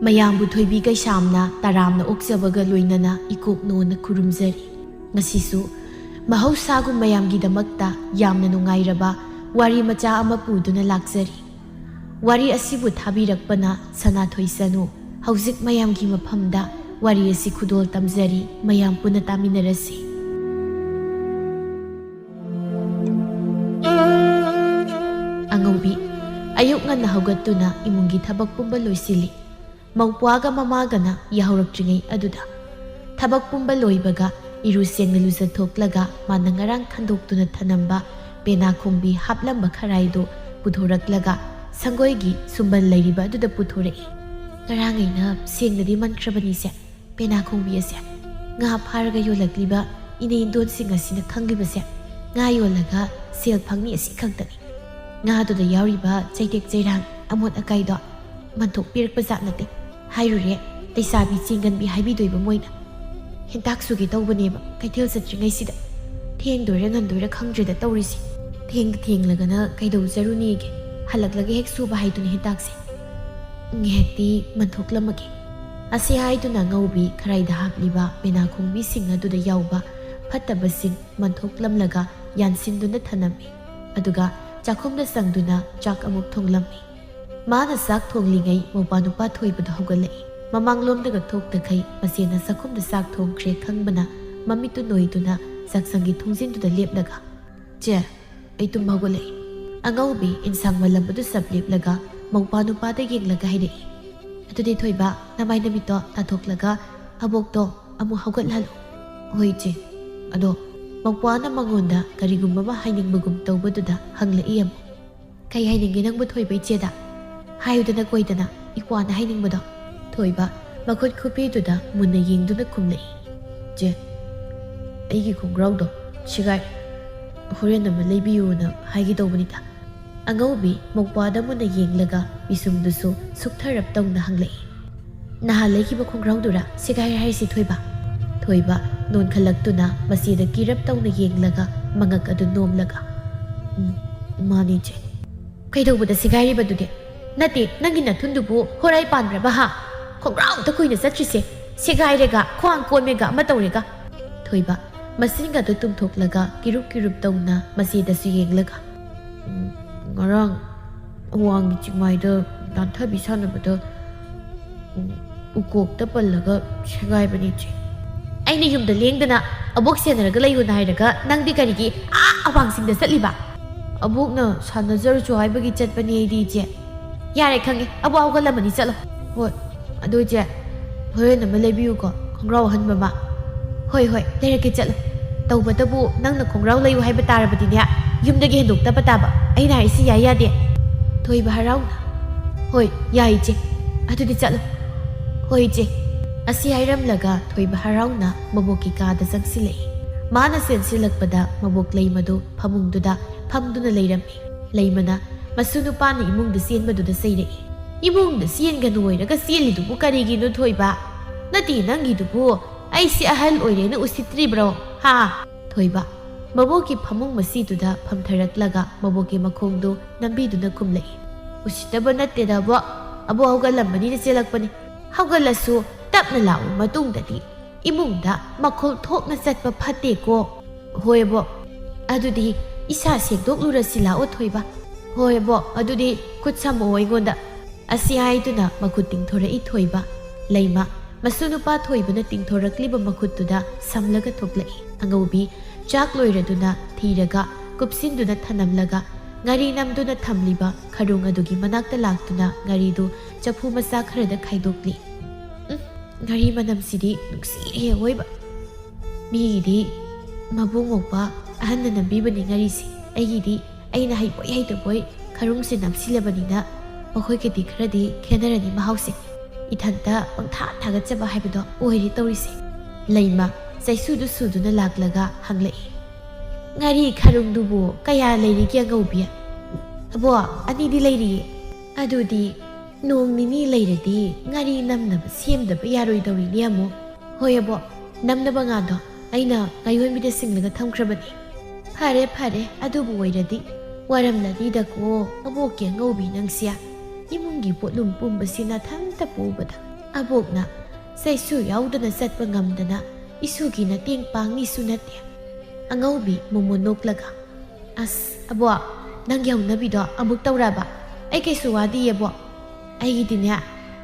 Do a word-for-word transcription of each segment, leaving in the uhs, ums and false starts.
ꯃꯌꯥꯝꯕꯨ ꯊꯣꯏꯕꯤ ꯀꯩꯁꯥꯝꯅ ꯇꯔꯥꯝꯅ ꯑꯣꯛꯆꯕꯒ ꯂꯣꯏꯅꯅ ꯏꯀꯣꯛ ꯅꯣꯟꯅ ꯈꯨꯔꯨꯝꯖꯔꯤ꯫ ꯉꯁꯤꯁꯨ ꯃꯍꯧꯁꯥꯒꯨꯝ ꯃꯌꯥꯝꯒꯤꯗꯃꯛꯇ ꯌꯥꯝꯅ ꯅꯨꯡꯉꯥꯏꯔꯕ ꯋꯥꯔꯤ ꯃꯆꯥ ꯑꯃ ꯄꯨꯗꯨꯅ ꯂꯥꯛꯆꯔꯤ꯫ ꯋꯥꯔꯤ ꯑꯁꯤꯕꯨ ꯊꯥꯕꯤꯔꯛꯄꯅ ꯁꯅꯥꯊꯣꯏ ꯆꯅꯨ꯫ ꯍꯧꯖꯤꯛ ꯃꯌꯥꯝꯒꯤ ꯃꯐꯝꯗ ꯋꯥꯔꯤ ꯑꯁꯤ ꯈꯨꯗꯣꯜ ꯇꯝꯖꯔꯤ, ꯃꯌꯥꯝ ꯄꯨꯟꯅ ꯇꯥꯃꯤꯟꯅꯔꯁꯤ꯫ ꯑꯉꯧꯕꯤ꯫ ꯑꯌꯨꯛ ꯉꯟꯅ ꯍꯧꯒꯠꯇꯨꯅ ꯏꯃꯨꯡꯒꯤ ꯊꯕꯛ ꯄꯨꯝꯕ ꯂꯣꯏꯁꯤꯜꯂꯤ꯫ ꯃꯧꯄ꯭ꯋꯥꯒ ꯃꯃꯥꯒꯅ ꯌꯥꯍꯧꯔꯛꯇ꯭ꯔꯤꯉꯩ ꯑꯗꯨꯗ ꯊꯕꯛ ꯄꯨꯝꯕ ꯂꯣꯏꯕꯒ ꯏꯔꯨ ꯁꯦꯡꯅ ꯂꯨꯖꯊꯣꯛꯂꯒ ꯃꯥꯅ ꯉꯔꯥꯡ ꯈꯟꯗꯣꯛꯇꯨꯅ ꯊꯅꯝꯕ ꯄꯦꯅꯥ ꯈꯣꯡꯕꯤ ꯍꯥꯞꯂꯝꯕ ꯈꯔꯥꯏꯗꯨ ꯄꯨꯊꯣꯔꯛꯂꯒ ꯁꯪꯒꯣꯏꯒꯤ ꯁꯨꯝꯕꯜ ꯂꯩꯔꯤꯕ ꯑꯗꯨꯗ ꯄꯨꯊꯣꯔꯛꯏ꯫ "ꯉꯔꯥꯡ ꯑꯩꯅ ꯁꯦꯡꯅꯗꯤ ꯃꯟꯈ꯭ꯔꯕꯅꯤꯁꯦ, ꯄꯦꯅꯥ ꯈꯣꯡꯕꯤ ꯑꯁꯦ꯫ ꯉꯥ ꯐꯥꯔꯒ ꯌꯣꯜꯂꯛꯂꯤꯕ ꯏꯅꯦ ꯏꯟꯗꯣꯟꯁꯤꯡ ꯑꯁꯤꯅ ꯈꯪꯂꯤꯕꯁꯦ ꯉꯥ ꯌꯣꯜꯂꯒ ꯁꯦꯜ ꯐꯪꯅꯤ ꯑꯁꯤ ꯈꯛꯇꯅꯤ꯫ ꯉꯥꯗꯨꯗ ꯌꯥꯎꯔꯤꯕ ꯆꯩꯇꯦꯛ ꯆꯩꯔꯥꯡ ꯑꯃꯣꯠ ꯑꯀꯥꯏꯗꯣ ꯃꯟꯊꯣꯛꯄꯤꯔꯛꯄ ꯖꯥꯠ ꯅꯠꯇꯦ꯫ ꯍꯥꯏꯔꯨꯔꯦ, ꯂꯩꯁꯥꯕꯤ ꯆꯦꯡꯒꯟꯕꯤ ꯍꯥꯏꯕꯤꯗꯣꯏꯕ ꯃꯣꯏꯅ꯫ ꯍꯦꯟꯇꯥꯛ ꯁꯨꯒꯦ ꯇꯧꯕꯅꯦꯕ ꯀꯩꯊꯦꯜ ꯆꯠꯇ꯭ꯔꯤꯉꯩꯁꯤꯗ꯫ ꯊꯦꯡꯗꯣꯏꯔ ꯉꯟꯗꯣꯏꯔ ꯈꯪꯗ꯭ꯔꯦꯗ ꯇꯧꯔꯤꯁꯦ꯫ ꯊꯦꯡꯗ ꯊꯦꯡꯂꯒꯅ ꯀꯩꯗꯧꯖꯔꯨꯅꯤꯒꯦ? ꯍꯜꯂꯛꯂꯒ ꯍꯦꯛ ꯁꯨꯕ ꯍꯥꯏꯗꯨꯅꯤ ꯍꯦꯟꯇꯥꯛꯁꯦ꯫ ꯉꯥꯏꯍꯥꯛꯇꯤ ꯃꯟꯊꯣꯛꯂꯝꯃꯒꯦ꯫" ꯑꯁꯤ ꯍꯥꯏꯗꯨꯅ ꯉꯧꯕꯤ ꯈꯔꯥꯏꯗ ꯍꯥꯞꯂꯤꯕ ꯄꯦꯅꯥ ꯈꯣꯡꯕꯤꯁꯤꯡ ꯑꯗꯨꯗ ꯌꯥꯎꯕ ꯐꯠꯇꯕꯁꯤꯡ ꯃꯟꯊꯣꯛꯂꯝꯂꯒ ꯌꯥꯟꯁꯤꯟꯗꯨꯅ ꯊꯅꯝꯃꯤ꯫ ꯑꯗꯨꯒ ꯆꯥꯛꯈꯨꯝꯗ ꯆꯪꯗꯨꯅ ꯆꯥꯛ ꯑꯃꯨꯛ ꯊꯣꯡꯂꯝꯃꯤ꯫ ꯃꯥꯅ ꯆꯥꯛ ꯊꯣꯡꯂꯤꯉꯩ ꯃꯧꯄꯥ ꯅꯨꯄꯥ ꯊꯣꯏꯕꯗꯨ ꯍꯧꯒꯠꯂꯛꯏ꯫ ꯃꯃꯥꯡꯂꯣꯝꯗꯒ ꯊꯣꯛꯇꯈꯩ ꯃꯆꯦꯅ ꯆꯥꯛꯈꯨꯝꯗ ꯆꯥꯛ ꯊꯣꯡꯈ꯭ꯔꯦ ꯈꯪꯕꯅ ꯃꯃꯤꯠꯇꯨ ꯅꯣꯏꯗꯨꯅ ꯆꯥꯛꯁꯪꯒꯤ ꯊꯣꯡꯖꯤꯟꯗꯨꯗ ꯂꯦꯞꯂꯒ, "ꯆꯦ, ꯑꯩ ꯇꯨꯝꯕ ꯍꯧꯒꯠꯂꯛꯏ꯫" ꯑꯉꯧꯕꯤ ꯏꯟꯁꯥꯡ ꯃꯜꯂꯝꯕꯗꯨ ꯆꯞ ꯂꯦꯞꯂꯒ ꯃꯧꯄꯥ ꯅꯨꯄꯥꯗ ꯌꯦꯡꯂꯒ ꯍꯥꯏꯔꯛꯏ꯫ "ꯑꯗꯨꯗꯤ ꯊꯣꯏꯕ, ꯅꯃꯥꯏ ꯅꯃꯤꯠꯇꯣ ꯇꯥꯊꯣꯛꯂꯒ ꯑꯕꯣꯛꯇꯣ ꯑꯃꯨꯛ ꯍꯧꯒꯠꯍꯜꯂꯨ꯫" "ꯍꯣꯏ ꯏꯆꯦ꯫ ꯑꯗꯣ?" ꯃꯧꯄ꯭ꯋꯥꯅ ꯃꯉꯣꯟꯗ ꯀꯔꯤꯒꯨꯝꯕ ꯑꯃ ꯍꯥꯏꯅꯤꯡꯕꯒꯨꯝ ꯇꯧꯕꯗꯨꯗ ꯍꯪꯂꯛꯏ ꯑꯃꯨꯛ꯫ "ꯀꯩ ꯍꯥꯏꯅꯤꯡꯒꯦ ꯅꯪꯕꯨ ꯊꯣꯏꯕ ꯏꯆꯦꯗ? ꯍꯥꯏꯌꯨꯗꯅ ꯀꯣꯏꯗꯅ ꯏꯄ꯭ꯋꯥꯅ ꯍꯥꯏꯅꯤꯡꯕꯗꯣ꯫" ꯊꯣꯏꯕ ꯃꯈꯨꯠ ꯈꯨꯄꯤꯗꯨꯗ ꯃꯨꯟꯅ ꯌꯦꯡꯗꯨꯅ ꯈꯨꯝꯂꯛꯏ꯫ "ꯆꯦ, ꯑꯩꯒꯤ ꯈꯣꯡꯒ꯭ꯔꯥꯎꯗꯣ ꯁꯦꯒꯥꯏ, ꯍꯣꯔꯦꯟ ꯑꯃ ꯂꯩꯕꯤꯌꯨꯅ ꯍꯥꯏꯒꯦ ꯇꯧꯕꯅꯤꯗ꯫" ꯑꯉꯧꯕꯤ ꯃꯧꯄ꯭ꯋꯥꯗ ꯃꯨꯟꯅ ꯌꯦꯡꯂꯒ ꯄꯤꯁꯨꯝꯗꯨꯁꯨ ꯁꯨꯛꯊꯔꯞ ꯇꯧꯅ ꯍꯪꯂꯛꯏ꯫ "ꯅꯍꯥꯟ ꯂꯩꯈꯤꯕ ꯈꯣꯡꯒ꯭ꯔꯥꯎꯗꯨꯔꯥ ꯁꯦꯒꯥꯏ ꯍꯥꯏꯔꯤꯁꯤ ꯊꯣꯏꯕ?" ꯊꯣꯏꯕ ꯅꯣꯟꯈꯠꯂꯛꯇꯨꯅ ꯃꯆꯦꯗ ꯀꯤꯔꯞ ꯇꯧꯅ ꯌꯦꯡꯂꯒ ꯃꯉꯛ ꯑꯗꯨ ꯅꯣꯝꯂꯒ, "ꯎꯝ, ꯃꯥꯅꯤ ꯏꯆꯦ꯫ ꯀꯩꯗꯧꯕꯗ ꯁꯦꯒꯥꯏꯔꯤꯕꯗꯨꯗꯤ? ꯅꯠꯇꯦ, ꯅꯪꯒꯤ ꯅꯊꯨꯟꯗꯨꯕꯨ ꯍꯣꯔꯥꯏ ꯄꯥꯟꯕ꯭ꯔꯕ ꯍꯥ? ꯈꯣꯡꯒ꯭ꯔꯥꯎ ꯑꯝꯇ ꯀꯨꯏꯅ ꯆꯠꯇ꯭ꯔꯤꯁꯦ, ꯁꯦꯒꯥꯏꯔꯦꯒ, ꯈ꯭ꯋꯥꯡ ꯀꯣꯝꯃꯦꯒ, ꯑꯃ ꯇꯧꯔꯦꯒ"꯫ ꯊꯣꯏꯕ ꯃꯆꯤꯟꯒꯗꯨ ꯇꯨꯝꯊꯣꯛꯂꯒ ꯀꯤꯔꯨꯞ ꯀꯤꯔꯨꯞ ꯇꯧꯅ ꯃꯆꯦꯗꯁꯨ ꯌꯦꯡꯂꯒ, "ꯎꯝ, ꯉꯔꯥꯡ ꯑꯋꯥꯡꯒꯤ ꯆꯤꯡꯃꯥꯏꯗ ꯅꯥꯟꯊꯕꯤ ꯁꯥꯟꯅꯕꯗ, ꯎꯝ, ꯎꯀꯣꯛꯇ ꯄꯜꯂꯒ ꯁꯦꯒꯥꯏꯕꯅꯤ ꯏꯆꯦ꯫ ꯑꯩꯅ ꯌꯨꯝꯗ ꯂꯦꯡꯗꯅ ꯑꯕꯣꯛ ꯁꯦꯟꯅꯔꯒ ꯂꯩꯌꯨꯅ ꯍꯥꯏꯔꯒ ꯅꯪꯗꯤ ꯀꯔꯤꯒꯤ ꯑꯥ ꯑꯋꯥꯡꯁꯤꯡꯗ ꯆꯠꯂꯤꯕ?" "ꯑꯕꯣꯛꯅ ꯁꯥꯟꯅꯖꯔꯨꯆꯣ ꯍꯥꯏꯕꯒꯤ ꯆꯠꯄꯅꯤ ꯑꯩꯗꯤ ꯏꯆꯦ"꯫ "ꯌꯥꯔꯦ ꯈꯪꯉꯦ, ꯑꯕꯣꯛ ꯍꯧꯒꯠꯂꯝꯃꯅꯤ, ꯆꯠꯂꯣ"꯫ "ꯍꯣꯏ, ꯑꯗꯨ ꯏꯆꯦ, ꯍꯣꯔꯦꯟ ꯑꯃ ꯂꯩꯕꯤꯌꯨꯀꯣ, ꯈꯣꯡꯒ꯭ꯔꯥꯎ ꯑꯍꯟꯕ ꯑꯃ"꯫ "ꯍꯣꯏ ꯍꯣꯏ, ꯂꯩꯔꯛꯀꯦ, ꯆꯠꯂꯣ꯫ ꯇꯧꯕꯇꯕꯨ ꯅꯪꯅ ꯈꯣꯡꯒ꯭ꯔꯥꯎ ꯂꯩꯌꯨ ꯍꯥꯏꯕ ꯇꯥꯔꯕꯗꯤꯅꯦ, ꯌꯨꯝꯗꯒꯤ ꯍꯦꯟꯗꯣꯛꯇꯕ ꯇꯥꯕ, ꯑꯩꯅ ꯍꯥꯏꯔꯤꯁꯤ ꯌꯥꯏ ꯌꯥꯗꯦ"꯫ ꯊꯣꯏꯕ ꯍꯔꯥꯎꯅ, "ꯍꯣꯏ ꯌꯥꯏ ꯏꯆꯦ, ꯑꯗꯨꯗꯤ ꯆꯠꯂꯣ"꯫ "ꯍꯣꯏ ꯏꯆꯦ"꯫ ꯑꯁꯤ ꯍꯥꯏꯔꯝꯂꯒ ꯊꯣꯏꯕ ꯍꯔꯥꯎꯅ ꯃꯕꯣꯛꯀꯤ ꯀꯥꯗ ꯆꯪꯁꯤꯜꯂꯛꯏ꯫ ꯃꯥꯅ ꯆꯦꯟꯁꯤꯜꯂꯛꯄꯗ ꯃꯕꯣꯛ ꯂꯩꯃꯗꯨ ꯐꯃꯨꯡꯗꯨꯗ ꯐꯝꯗꯨꯅ ꯂꯩꯔꯝꯃꯤ꯫ ꯂꯩꯃꯅ ꯃꯁꯨ ꯅꯨꯄꯥꯅ ꯏꯃꯨꯡꯗ ꯆꯦꯟꯕꯗꯨꯗ ꯆꯩꯔꯛꯏ꯫ "ꯏꯃꯨꯡꯗ ꯆꯦꯟꯒꯅꯨ ꯑꯣꯏꯔꯒ ꯆꯦꯜꯂꯤꯗꯨꯕꯨ ꯀꯔꯤꯒꯤꯅꯣ ꯊꯣꯏꯕ? ꯅꯠꯇꯦ, ꯅꯪꯒꯤꯗꯨꯕꯨ ꯑꯩꯁꯦ ꯑꯍꯜ ꯑꯣꯏꯔꯦꯅ ꯎꯁꯤꯠꯇ꯭ꯔꯤꯕ꯭ꯔꯣ ꯍꯥ?" ꯊꯣꯏꯕ ꯃꯕꯣꯛꯀꯤ ꯐꯃꯨꯡ ꯃꯁꯤꯗꯨꯗ ꯐꯝꯊꯔꯛꯂꯒ ꯃꯕꯣꯛꯀꯤ ꯃꯈꯣꯡꯗꯨ ꯅꯝꯕꯤꯗꯨꯅ ꯈꯨꯝꯂꯛꯏ꯫ "ꯎꯁꯤꯠꯇꯕ ꯅꯠꯇꯦꯗ ꯑꯕꯣꯛ, ꯑꯕꯣꯛ ꯍꯧꯒꯠꯂꯝꯕꯅꯤꯅ ꯆꯦꯜꯂꯛꯄꯅꯤ꯫ ꯍꯧꯒꯠꯂꯁꯨ ꯇꯞꯅ ꯂꯥꯛꯎ, ꯃꯇꯨꯡꯗꯗꯤ ꯏꯃꯨꯡꯗ ꯃꯈꯣꯜ ꯊꯣꯛꯅ ꯆꯠꯄ ꯐꯠꯇꯦꯀꯣ"꯫ "ꯍꯣꯏ ꯑꯕꯣꯛ, ꯑꯗꯨꯗꯤ ꯏꯁꯥ ꯁꯦꯡꯗꯣꯛꯂꯨꯔꯁꯤ ꯂꯥꯛꯑꯣ ꯊꯣꯏꯕ"꯫ "ꯍꯣꯏ ꯑꯕꯣꯛ, ꯑꯗꯨꯗꯤ ꯈꯨꯠ ꯁꯝꯃꯛꯑꯣ ꯑꯩꯉꯣꯟꯗ"꯫ ꯑꯁꯤ ꯍꯥꯏꯗꯨꯅ ꯃꯈꯨꯠ ꯇꯤꯡꯊꯣꯔꯛꯏ ꯊꯣꯏꯕ꯫ ꯂꯩꯃ ꯃꯁꯨ ꯅꯨꯄꯥ ꯊꯣꯏꯕꯅ ꯇꯤꯡꯊꯣꯔꯛꯂꯤꯕ ꯃꯈꯨꯠꯇꯨꯗ ꯁꯝꯂꯒ ꯊꯣꯛꯂꯛꯏ꯫ ꯑꯉꯧꯕꯤ ꯆꯥꯛ ꯂꯣꯏꯔꯗꯨꯅ ꯊꯤꯔꯒ ꯀꯨꯞꯁꯤꯟꯗꯨꯅ ꯊꯅꯝꯂꯒ ꯉꯥꯔꯤ ꯅꯝꯗꯨꯅ ꯊꯝꯂꯤꯕ ꯈꯔꯨꯡ ꯑꯗꯨꯒꯤ ꯃꯅꯥꯛꯇ ꯂꯥꯛꯇꯨꯅ ꯉꯥꯔꯤꯗꯨ ꯆꯐꯨ ꯃꯆꯥ ꯈꯔꯗ ꯈꯥꯏꯗꯣꯛꯂꯤ꯫ "ꯎꯝ, ꯉꯥꯔꯤ ꯃꯅꯝꯁꯤꯗꯤ ꯅꯨꯡꯁꯤꯍꯦ ꯑꯋꯣꯏꯕ꯫ ꯃꯤꯒꯤꯗꯤ ꯃꯕꯨꯡ ꯃꯧꯄ꯭ꯋꯥ ꯑꯍꯟꯅ ꯅꯝꯕꯤꯕꯅꯤ ꯉꯥꯔꯤꯁꯤ, ꯑꯩꯒꯤꯗꯤ ꯑꯩꯅ ꯍꯩꯕꯣꯏ ꯍꯩꯇꯕꯣꯏ ꯈꯔꯨꯡꯁꯦ ꯅꯝꯁꯤꯜꯂꯕꯅꯤꯅ ꯃꯈꯣꯏꯒꯗꯤ ꯈꯔꯗꯤ ꯈꯦꯠꯅꯔꯅꯤ ꯃꯍꯥꯎꯁꯦ꯫ ꯏꯊꯟꯇ ꯄꯪꯊꯥ ꯊꯥꯒꯠꯆꯕ ꯍꯥꯏꯕꯗꯣ ꯑꯣꯏꯔꯦ ꯇꯧꯔꯤꯁꯦ"꯫ ꯂꯩꯃ ꯆꯩꯁꯨꯗꯨ ꯁꯨꯗꯨꯅ ꯂꯥꯛꯂꯒ ꯍꯪꯂꯛꯏ꯫ "ꯉꯥꯔꯤ ꯈꯔꯨꯡꯗꯨꯕꯨ ꯀꯌꯥ ꯂꯩꯔꯤꯒꯦ ꯑꯉꯧꯕꯤ?" "ꯑꯕꯣ, ꯑꯅꯤꯗꯤ ꯂꯩꯔꯤꯌꯦ"꯫ "ꯑꯗꯨꯗꯤ ꯅꯣꯡ ꯅꯤꯅꯤ ꯂꯩꯔꯗꯤ ꯉꯥꯔꯤ ꯅꯝꯅꯕ ꯁꯦꯝꯗꯕ ꯌꯥꯔꯣꯏꯗꯧꯔꯤꯅꯦ ꯑꯃꯨꯛ"꯫ "ꯍꯣꯏ ꯑꯕꯣ"꯫ "ꯅꯝꯅꯕ ꯉꯥꯗꯣ ꯑꯩꯅ ꯉꯥꯌꯣꯟꯕꯤꯗ ꯁꯤꯡꯂꯒ ꯊꯝꯈ꯭ꯔꯕꯅꯤ꯫" "ꯐꯔꯦ, ꯐꯔꯦ, ꯑꯗꯨꯕꯨ ꯑꯣꯏꯔꯗꯤ ꯋꯥꯔꯝꯂꯅꯤꯗꯀꯣ ꯑꯕꯣꯛꯀꯤ ꯑꯉꯧꯕꯤ ꯅꯪꯁꯦ꯫ ꯏꯃꯨꯡꯒꯤ ꯄꯣꯠꯂꯨꯝ ꯄꯨꯝꯕꯁꯤ ꯅꯊꯟꯇ ꯄꯨꯕꯗ ꯑꯕꯣꯛꯅ ꯆꯩꯁꯨ ꯌꯥꯎꯗꯅ ꯆꯠꯄ ꯉꯝꯗꯅ ꯏꯁꯨꯒꯤ ꯃꯇꯦꯡ ꯄꯥꯡꯅꯤꯁꯨ ꯅꯠꯇꯦ꯫" ꯑꯉꯧꯕꯤ ꯃꯣꯃꯣꯟ ꯅꯣꯛꯂꯒ, "ꯑꯁ, ꯑꯕꯣꯛ, ꯅꯪꯒꯤ ꯍꯧꯅꯕꯤꯗꯣ ꯑꯃꯨꯛ ꯇꯧꯔꯕ? ꯑꯩ ꯀꯩꯁꯨ ꯋꯥꯗꯤꯌꯦ, ꯑꯕꯣꯛ꯫ ꯑꯩꯒꯤꯗꯤꯅꯦ,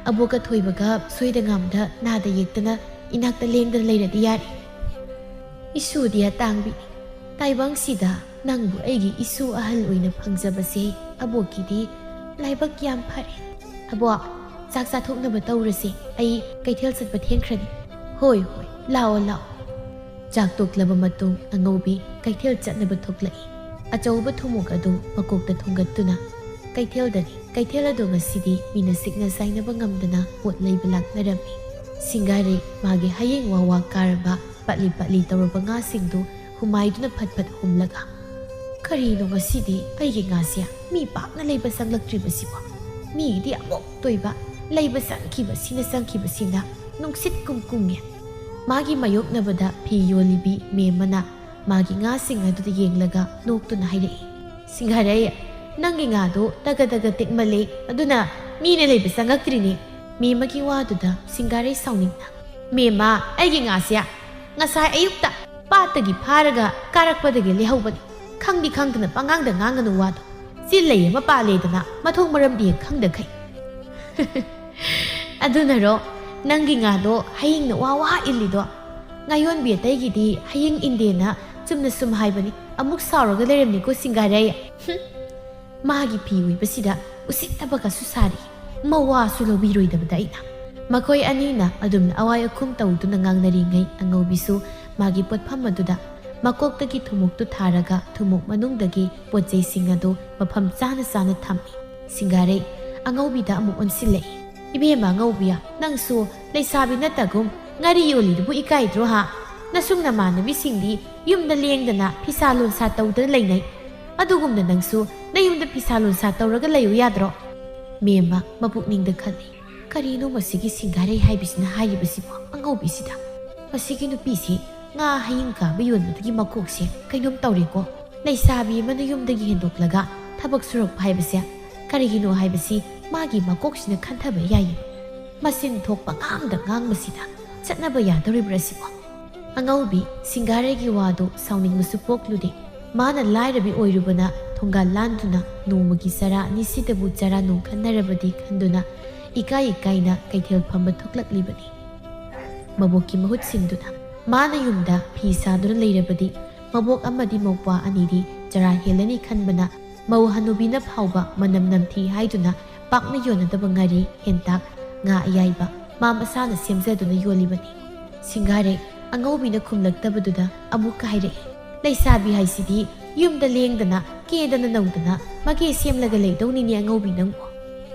ꯑꯕꯣꯛꯀ ꯊꯣꯏꯕꯒ ꯁꯣꯏꯗ ꯉꯥꯝꯗ ꯅꯥꯗ ꯌꯦꯛꯇꯅ ꯏꯅꯥꯛꯇ ꯂꯦꯡꯗꯅ ꯂꯩꯔꯗꯤ ꯌꯥꯔꯦ꯫" "ꯏꯁꯨꯗꯤ ꯑꯇꯥꯡꯕꯤꯅꯤ꯫ ꯇꯥꯏꯕꯪꯁꯤꯗ ꯅꯪꯕꯨ ꯑꯩꯒꯤ ꯏꯁꯨ ꯑꯍꯜ ꯑꯣꯏꯅ ꯐꯪꯖꯕꯁꯦ ꯑꯕꯣꯛꯀꯤꯗꯤ ꯂꯥꯏꯕꯛ ꯌꯥꯝ ꯐꯔꯦ꯫ ꯑꯕꯣꯛ, ꯆꯥꯛ ꯆꯥꯊꯣꯛꯅꯕ ꯇꯧꯔꯁꯦ꯫ ꯑꯩ ꯀꯩꯊꯦꯜ ꯆꯠꯄ ꯊꯦꯡꯈ꯭ꯔꯅꯤ꯫" "ꯍꯣꯏ, ꯍꯣꯏ, ꯂꯥꯛꯑꯣ, ꯂꯥꯛꯑꯣ꯫" ꯆꯥꯛ ꯇꯣꯛꯂꯕ ꯃꯇꯨꯡ ꯑꯉꯧꯕꯤ ꯀꯩꯊꯦꯜ ꯆꯠꯅꯕ ꯊꯣꯛꯂꯛꯏ꯫ ꯑꯆꯧꯕ ꯊꯨꯝꯃꯣꯛ ꯑꯗꯨ ꯃꯀꯣꯛꯇ ꯊꯣꯡꯒꯠꯇꯨꯅ ꯀꯩꯊꯦꯜꯗꯅꯤ꯫ ꯀꯩꯊꯦꯜ ꯑꯗꯨ ꯉꯁꯤꯗꯤ ꯃꯤꯅ ꯁꯤꯛꯅ ꯆꯥꯏꯅꯕ ꯉꯝꯗꯅ ꯄꯣꯠ ꯂꯩꯕ ꯂꯥꯛꯅꯔꯝꯃꯤ꯫ ꯁꯤꯡꯒꯥꯔꯩ ꯃꯥꯒꯤ ꯍꯌꯤꯡ ꯋꯥꯋꯥ ꯀꯥꯔꯕ ꯄꯠꯂꯤ ꯄꯠꯂꯤ ꯇꯧꯔꯕ ꯉꯥꯁꯤꯡꯗꯨ ꯍꯨꯃꯥꯏꯗꯨꯅ ꯐꯠ ꯐꯠ ꯍꯨꯝꯂꯒ, "ꯀꯔꯤꯅꯣ ꯉꯁꯤꯗꯤ ꯑꯩꯒꯤ ꯉꯥꯁꯦ ꯃꯤ ꯄꯥꯛꯅ ꯂꯩꯕ ꯆꯪꯂꯛꯇ꯭ꯔꯤꯕꯁꯤꯕꯣ? ꯃꯤꯒꯤꯗꯤ ꯑꯃꯨꯛ ꯇꯣꯏꯕ, ꯂꯩꯕ ꯆꯪꯈꯤꯕꯁꯤꯅ ꯆꯪꯈꯤꯕꯁꯤꯅ ꯅꯨꯡꯁꯤꯠ ꯀꯨꯝ ꯀꯨꯝꯉꯦ꯫" ꯃꯥꯒꯤ ꯃꯥꯌꯣꯛꯅꯕꯗ ꯐꯤ ꯌꯣꯜꯂꯤꯕꯤ ꯃꯦꯝꯃꯅ ꯃꯥꯒꯤ ꯉꯥꯁꯤꯡ ꯑꯗꯨꯗ ꯌꯦꯡꯂꯒ ꯅꯣꯛꯇꯨꯅ ꯍꯥꯏꯔꯛꯏ, "ꯁꯤꯡꯒꯥꯔꯩ, ꯅꯪꯒꯤ ꯉꯥꯗꯣ ꯇꯒ ꯇꯒ ꯇꯦꯛꯃꯜꯂꯦ, ꯑꯗꯨꯅ ꯃꯤꯅ ꯂꯩꯕ ꯆꯪꯉꯛꯇ꯭ꯔꯤꯅꯦ꯫" ꯃꯦꯝꯃꯒꯤ ꯋꯥꯗꯨꯗ ꯁꯤꯡꯒꯥꯔꯩ ꯁꯥꯎꯅꯤꯡꯅ, "ꯃꯦꯝꯃ, ꯑꯩꯒꯤ ꯉꯥꯁꯦ ꯉꯁꯥꯏ ꯑꯌꯨꯛꯇ ꯄꯥꯠꯇꯒꯤ ꯐꯥꯔꯒ ꯀꯥꯔꯛꯄꯗꯒꯤ ꯂꯩꯍꯧꯕꯅꯤ꯫ ꯈꯪꯗꯤ ꯈꯪꯗꯅ ꯄꯉꯥꯡꯗ ꯉꯥꯡꯒꯅꯨ ꯋꯥꯗꯣ꯫ ꯆꯤꯜꯂꯩ ꯑꯃ ꯄꯥꯜꯂꯦꯗꯅ ꯃꯊꯣꯡ ꯃꯔꯝꯗꯤ ꯍꯦꯛ ꯈꯪꯗꯈꯩ꯫" "ꯑꯗꯨꯅꯔꯣ ꯅꯪꯒꯤ ꯉꯥꯗꯣ ꯍꯌꯤꯡꯅ ꯋꯥ ꯋꯥ ꯏꯜꯂꯤꯗꯣ? ꯉꯥꯌꯣꯟꯕꯤ ꯑꯇꯩꯒꯤꯗꯤ ꯍꯌꯤꯡ ꯏꯟꯗꯦꯅ ꯆꯨꯝꯅ ꯁꯨꯝ ꯍꯥꯏꯕꯅꯤ꯫ ꯑꯃꯨꯛ ꯁꯥꯎꯔꯒ ꯂꯩꯔꯝꯅꯤꯀꯣ ꯁꯤꯡꯒꯥꯔꯩ꯫" ꯍꯨꯝ꯫ ꯃꯥꯒꯤ ꯐꯤ ꯑꯣꯏꯕꯁꯤꯗ ꯎꯁꯤꯠꯇꯕꯒꯁꯨ ꯁꯥꯔꯤ꯫ ꯃꯋꯥꯁꯨ ꯂꯧꯕꯤꯔꯣꯏꯗꯕꯗ ꯑꯩꯅ꯫ ꯃꯈꯣꯏ ꯑꯅꯤꯅ ꯑꯗꯨꯝꯅ ꯑꯋꯥꯏ ꯑꯈꯨꯝ ꯇꯧꯗꯨꯅ ꯉꯥꯡꯅꯔꯤꯉꯩ ꯑꯉꯧꯕꯤꯁꯨ ꯃꯥꯒꯤ ꯄꯣꯠꯐꯝ ꯑꯗꯨꯗ ꯃꯀꯣꯛꯇꯒꯤ ꯊꯨꯝꯃꯣꯛꯇꯨ ꯊꯥꯔꯒ ꯊꯨꯝꯃꯣꯛ ꯃꯅꯨꯡꯗꯒꯤ ꯄꯣꯠ ꯆꯩꯁꯤꯡ ꯑꯗꯨ ꯃꯐꯝ ꯆꯥꯅ ꯆꯥꯅ ꯊꯝꯃꯤ꯫ ꯁꯤꯡꯒꯥꯔꯩ ꯑꯉꯧꯕꯤꯗ ꯑꯃꯨꯛ ꯑꯣꯟꯁꯤꯜꯂꯛꯏ꯫ "ꯏꯕꯦꯝꯃ ꯑꯉꯧꯕꯤ, ꯅꯪꯁꯨ ꯂꯩꯁꯥꯕꯤ ꯅꯠꯇꯒꯨꯝ ꯉꯥꯔꯤ ꯌꯣꯜꯂꯤꯗꯨꯕꯨ ꯏꯀꯥꯏꯗ꯭ꯔꯣ ꯍꯥ? ꯅꯁꯨꯡ ꯅꯃꯥꯟꯅꯕꯤꯁꯤꯡꯗꯤ ꯌꯨꯝꯗ ꯂꯦꯡꯗꯅ ꯐꯤꯁꯥ ꯂꯣꯟꯁꯥ ꯇꯧꯗꯅ ꯂꯩꯅꯩ꯫ ꯑꯗꯨꯒꯨꯝꯅ ꯅꯪꯁꯨ ꯅꯌꯨꯝꯗ ꯐꯤꯁꯥ ꯂꯣꯟꯁꯥ ꯇꯧꯔꯒ ꯂꯩꯌꯨ ꯌꯥꯗ꯭ꯔꯣ?" ꯃꯦꯝꯃ ꯃꯄꯨꯛꯅꯤꯡꯗ ꯈꯜꯂꯤ, "ꯀꯔꯤꯅꯣ ꯃꯁꯤꯒꯤ ꯁꯤꯡꯒꯥꯔꯩ ꯍꯥꯏꯕꯁꯤꯅ ꯍꯥꯏꯔꯤꯕꯁꯤꯕꯣ ꯑꯉꯧꯕꯤꯁꯤꯗ?" ꯃꯁꯤꯒꯤ ꯅꯨꯄꯤꯁꯤ ꯉꯥ ꯍꯌꯤꯡ ꯀꯥꯕ ꯌꯣꯟꯕꯗꯒꯤ ꯃꯀꯣꯛꯁꯦ ꯀꯩꯅꯣꯝ ꯇꯧꯔꯦꯀꯣ꯫ ꯂꯩꯁꯥꯕꯤ ꯑꯃꯅ ꯌꯨꯝꯗꯒꯤ ꯍꯦꯟꯗꯣꯛꯂꯒ ꯊꯕꯛ ꯁꯨꯔꯛꯄ ꯍꯥꯏꯕꯁꯦ ꯀꯔꯤꯒꯤꯅꯣ ꯍꯥꯏꯕꯁꯤ ꯃꯥꯒꯤ ꯃꯀꯣꯛꯁꯤꯅ ꯈꯟꯊꯕ ꯌꯥꯏꯌꯦ꯫ ꯃꯆꯤꯟ ꯊꯣꯛꯄ ꯉꯥꯡꯗ ꯉꯥꯡꯕꯁꯤꯗ ꯆꯠꯅꯕ ꯌꯥꯗꯧꯔꯤꯕ꯭ꯔꯥ ꯁꯤꯕꯣ? ꯑꯉꯧꯕꯤ ꯁꯤꯡꯒꯥꯔꯩꯒꯤ ꯋꯥꯗꯨ ꯁꯥꯎꯅꯤꯡꯕꯁꯨ ꯄꯣꯛꯂꯨꯗꯦ꯫ ꯃꯥꯅ ꯂꯥꯏꯔꯕꯤ ꯑꯣꯏꯔꯨꯕꯅ ꯊꯣꯡꯒꯥꯜ ꯂꯥꯟꯗꯨꯅ ꯅꯣꯡꯃꯒꯤ ꯆꯔꯥ ꯑꯅꯤꯁꯤꯗꯕꯨ ꯆꯔꯥ ꯅꯣꯡꯈꯠꯅꯔꯕꯗꯤ ꯈꯟꯗꯨꯅ ꯏꯀꯥꯏ ꯏꯀꯥꯏꯅ ꯀꯩꯊꯦꯜ ꯐꯝꯕ ꯊꯣꯛꯂꯛꯂꯤꯕꯅꯤ꯫ ꯃꯕꯣꯛꯀꯤ ꯃꯍꯨꯠ ꯁꯤꯟꯗꯨꯅ ꯃꯥꯅ ꯌꯨꯝꯗ ꯐꯤ ꯁꯥꯗꯨꯅ ꯂꯩꯔꯕꯗꯤ ꯃꯕꯣꯛ ꯑꯃꯗꯤ ꯃꯧꯄ꯭ꯋꯥ ꯑꯅꯤꯗꯤ ꯆꯔꯥ ꯍꯦꯜꯂꯅꯤ ꯈꯟꯕꯅ ꯃꯧ ꯍꯅꯨꯕꯤꯅ ꯐꯥꯎꯕ ꯃꯅꯝ ꯅꯝꯊꯤ ꯍꯥꯏꯗꯨꯅ ꯄꯥꯛꯅ ꯌꯣꯟꯅꯗꯕ ꯉꯥꯔꯤ, ꯍꯦꯟꯇꯥꯛ, ꯉꯥ ꯑꯌꯥꯏꯕ ꯃꯥ ꯃꯁꯥꯅ ꯁꯦꯝꯖꯗꯨꯅ ꯌꯣꯜꯂꯤꯕꯅꯤ꯫ ꯁꯤꯡꯒꯥꯔꯩ ꯑꯉꯧꯕꯤꯅ ꯈꯨꯝꯂꯛꯇꯕꯗꯨꯗ ꯑꯃꯨꯛꯀ ꯍꯥꯏꯔꯛꯏ, "ꯂꯩꯁꯥꯕꯤ ꯍꯥꯏꯁꯤꯗꯤ ꯌꯨꯝꯗ ꯂꯦꯡꯗꯅ ꯀꯦꯗꯅ ꯅꯧꯗꯅ ꯃꯀꯦ ꯁꯦꯝꯂꯒ ꯂꯩꯗꯧꯅꯤꯅꯦ ꯑꯉꯧꯕꯤ ꯅꯪꯕꯨ?"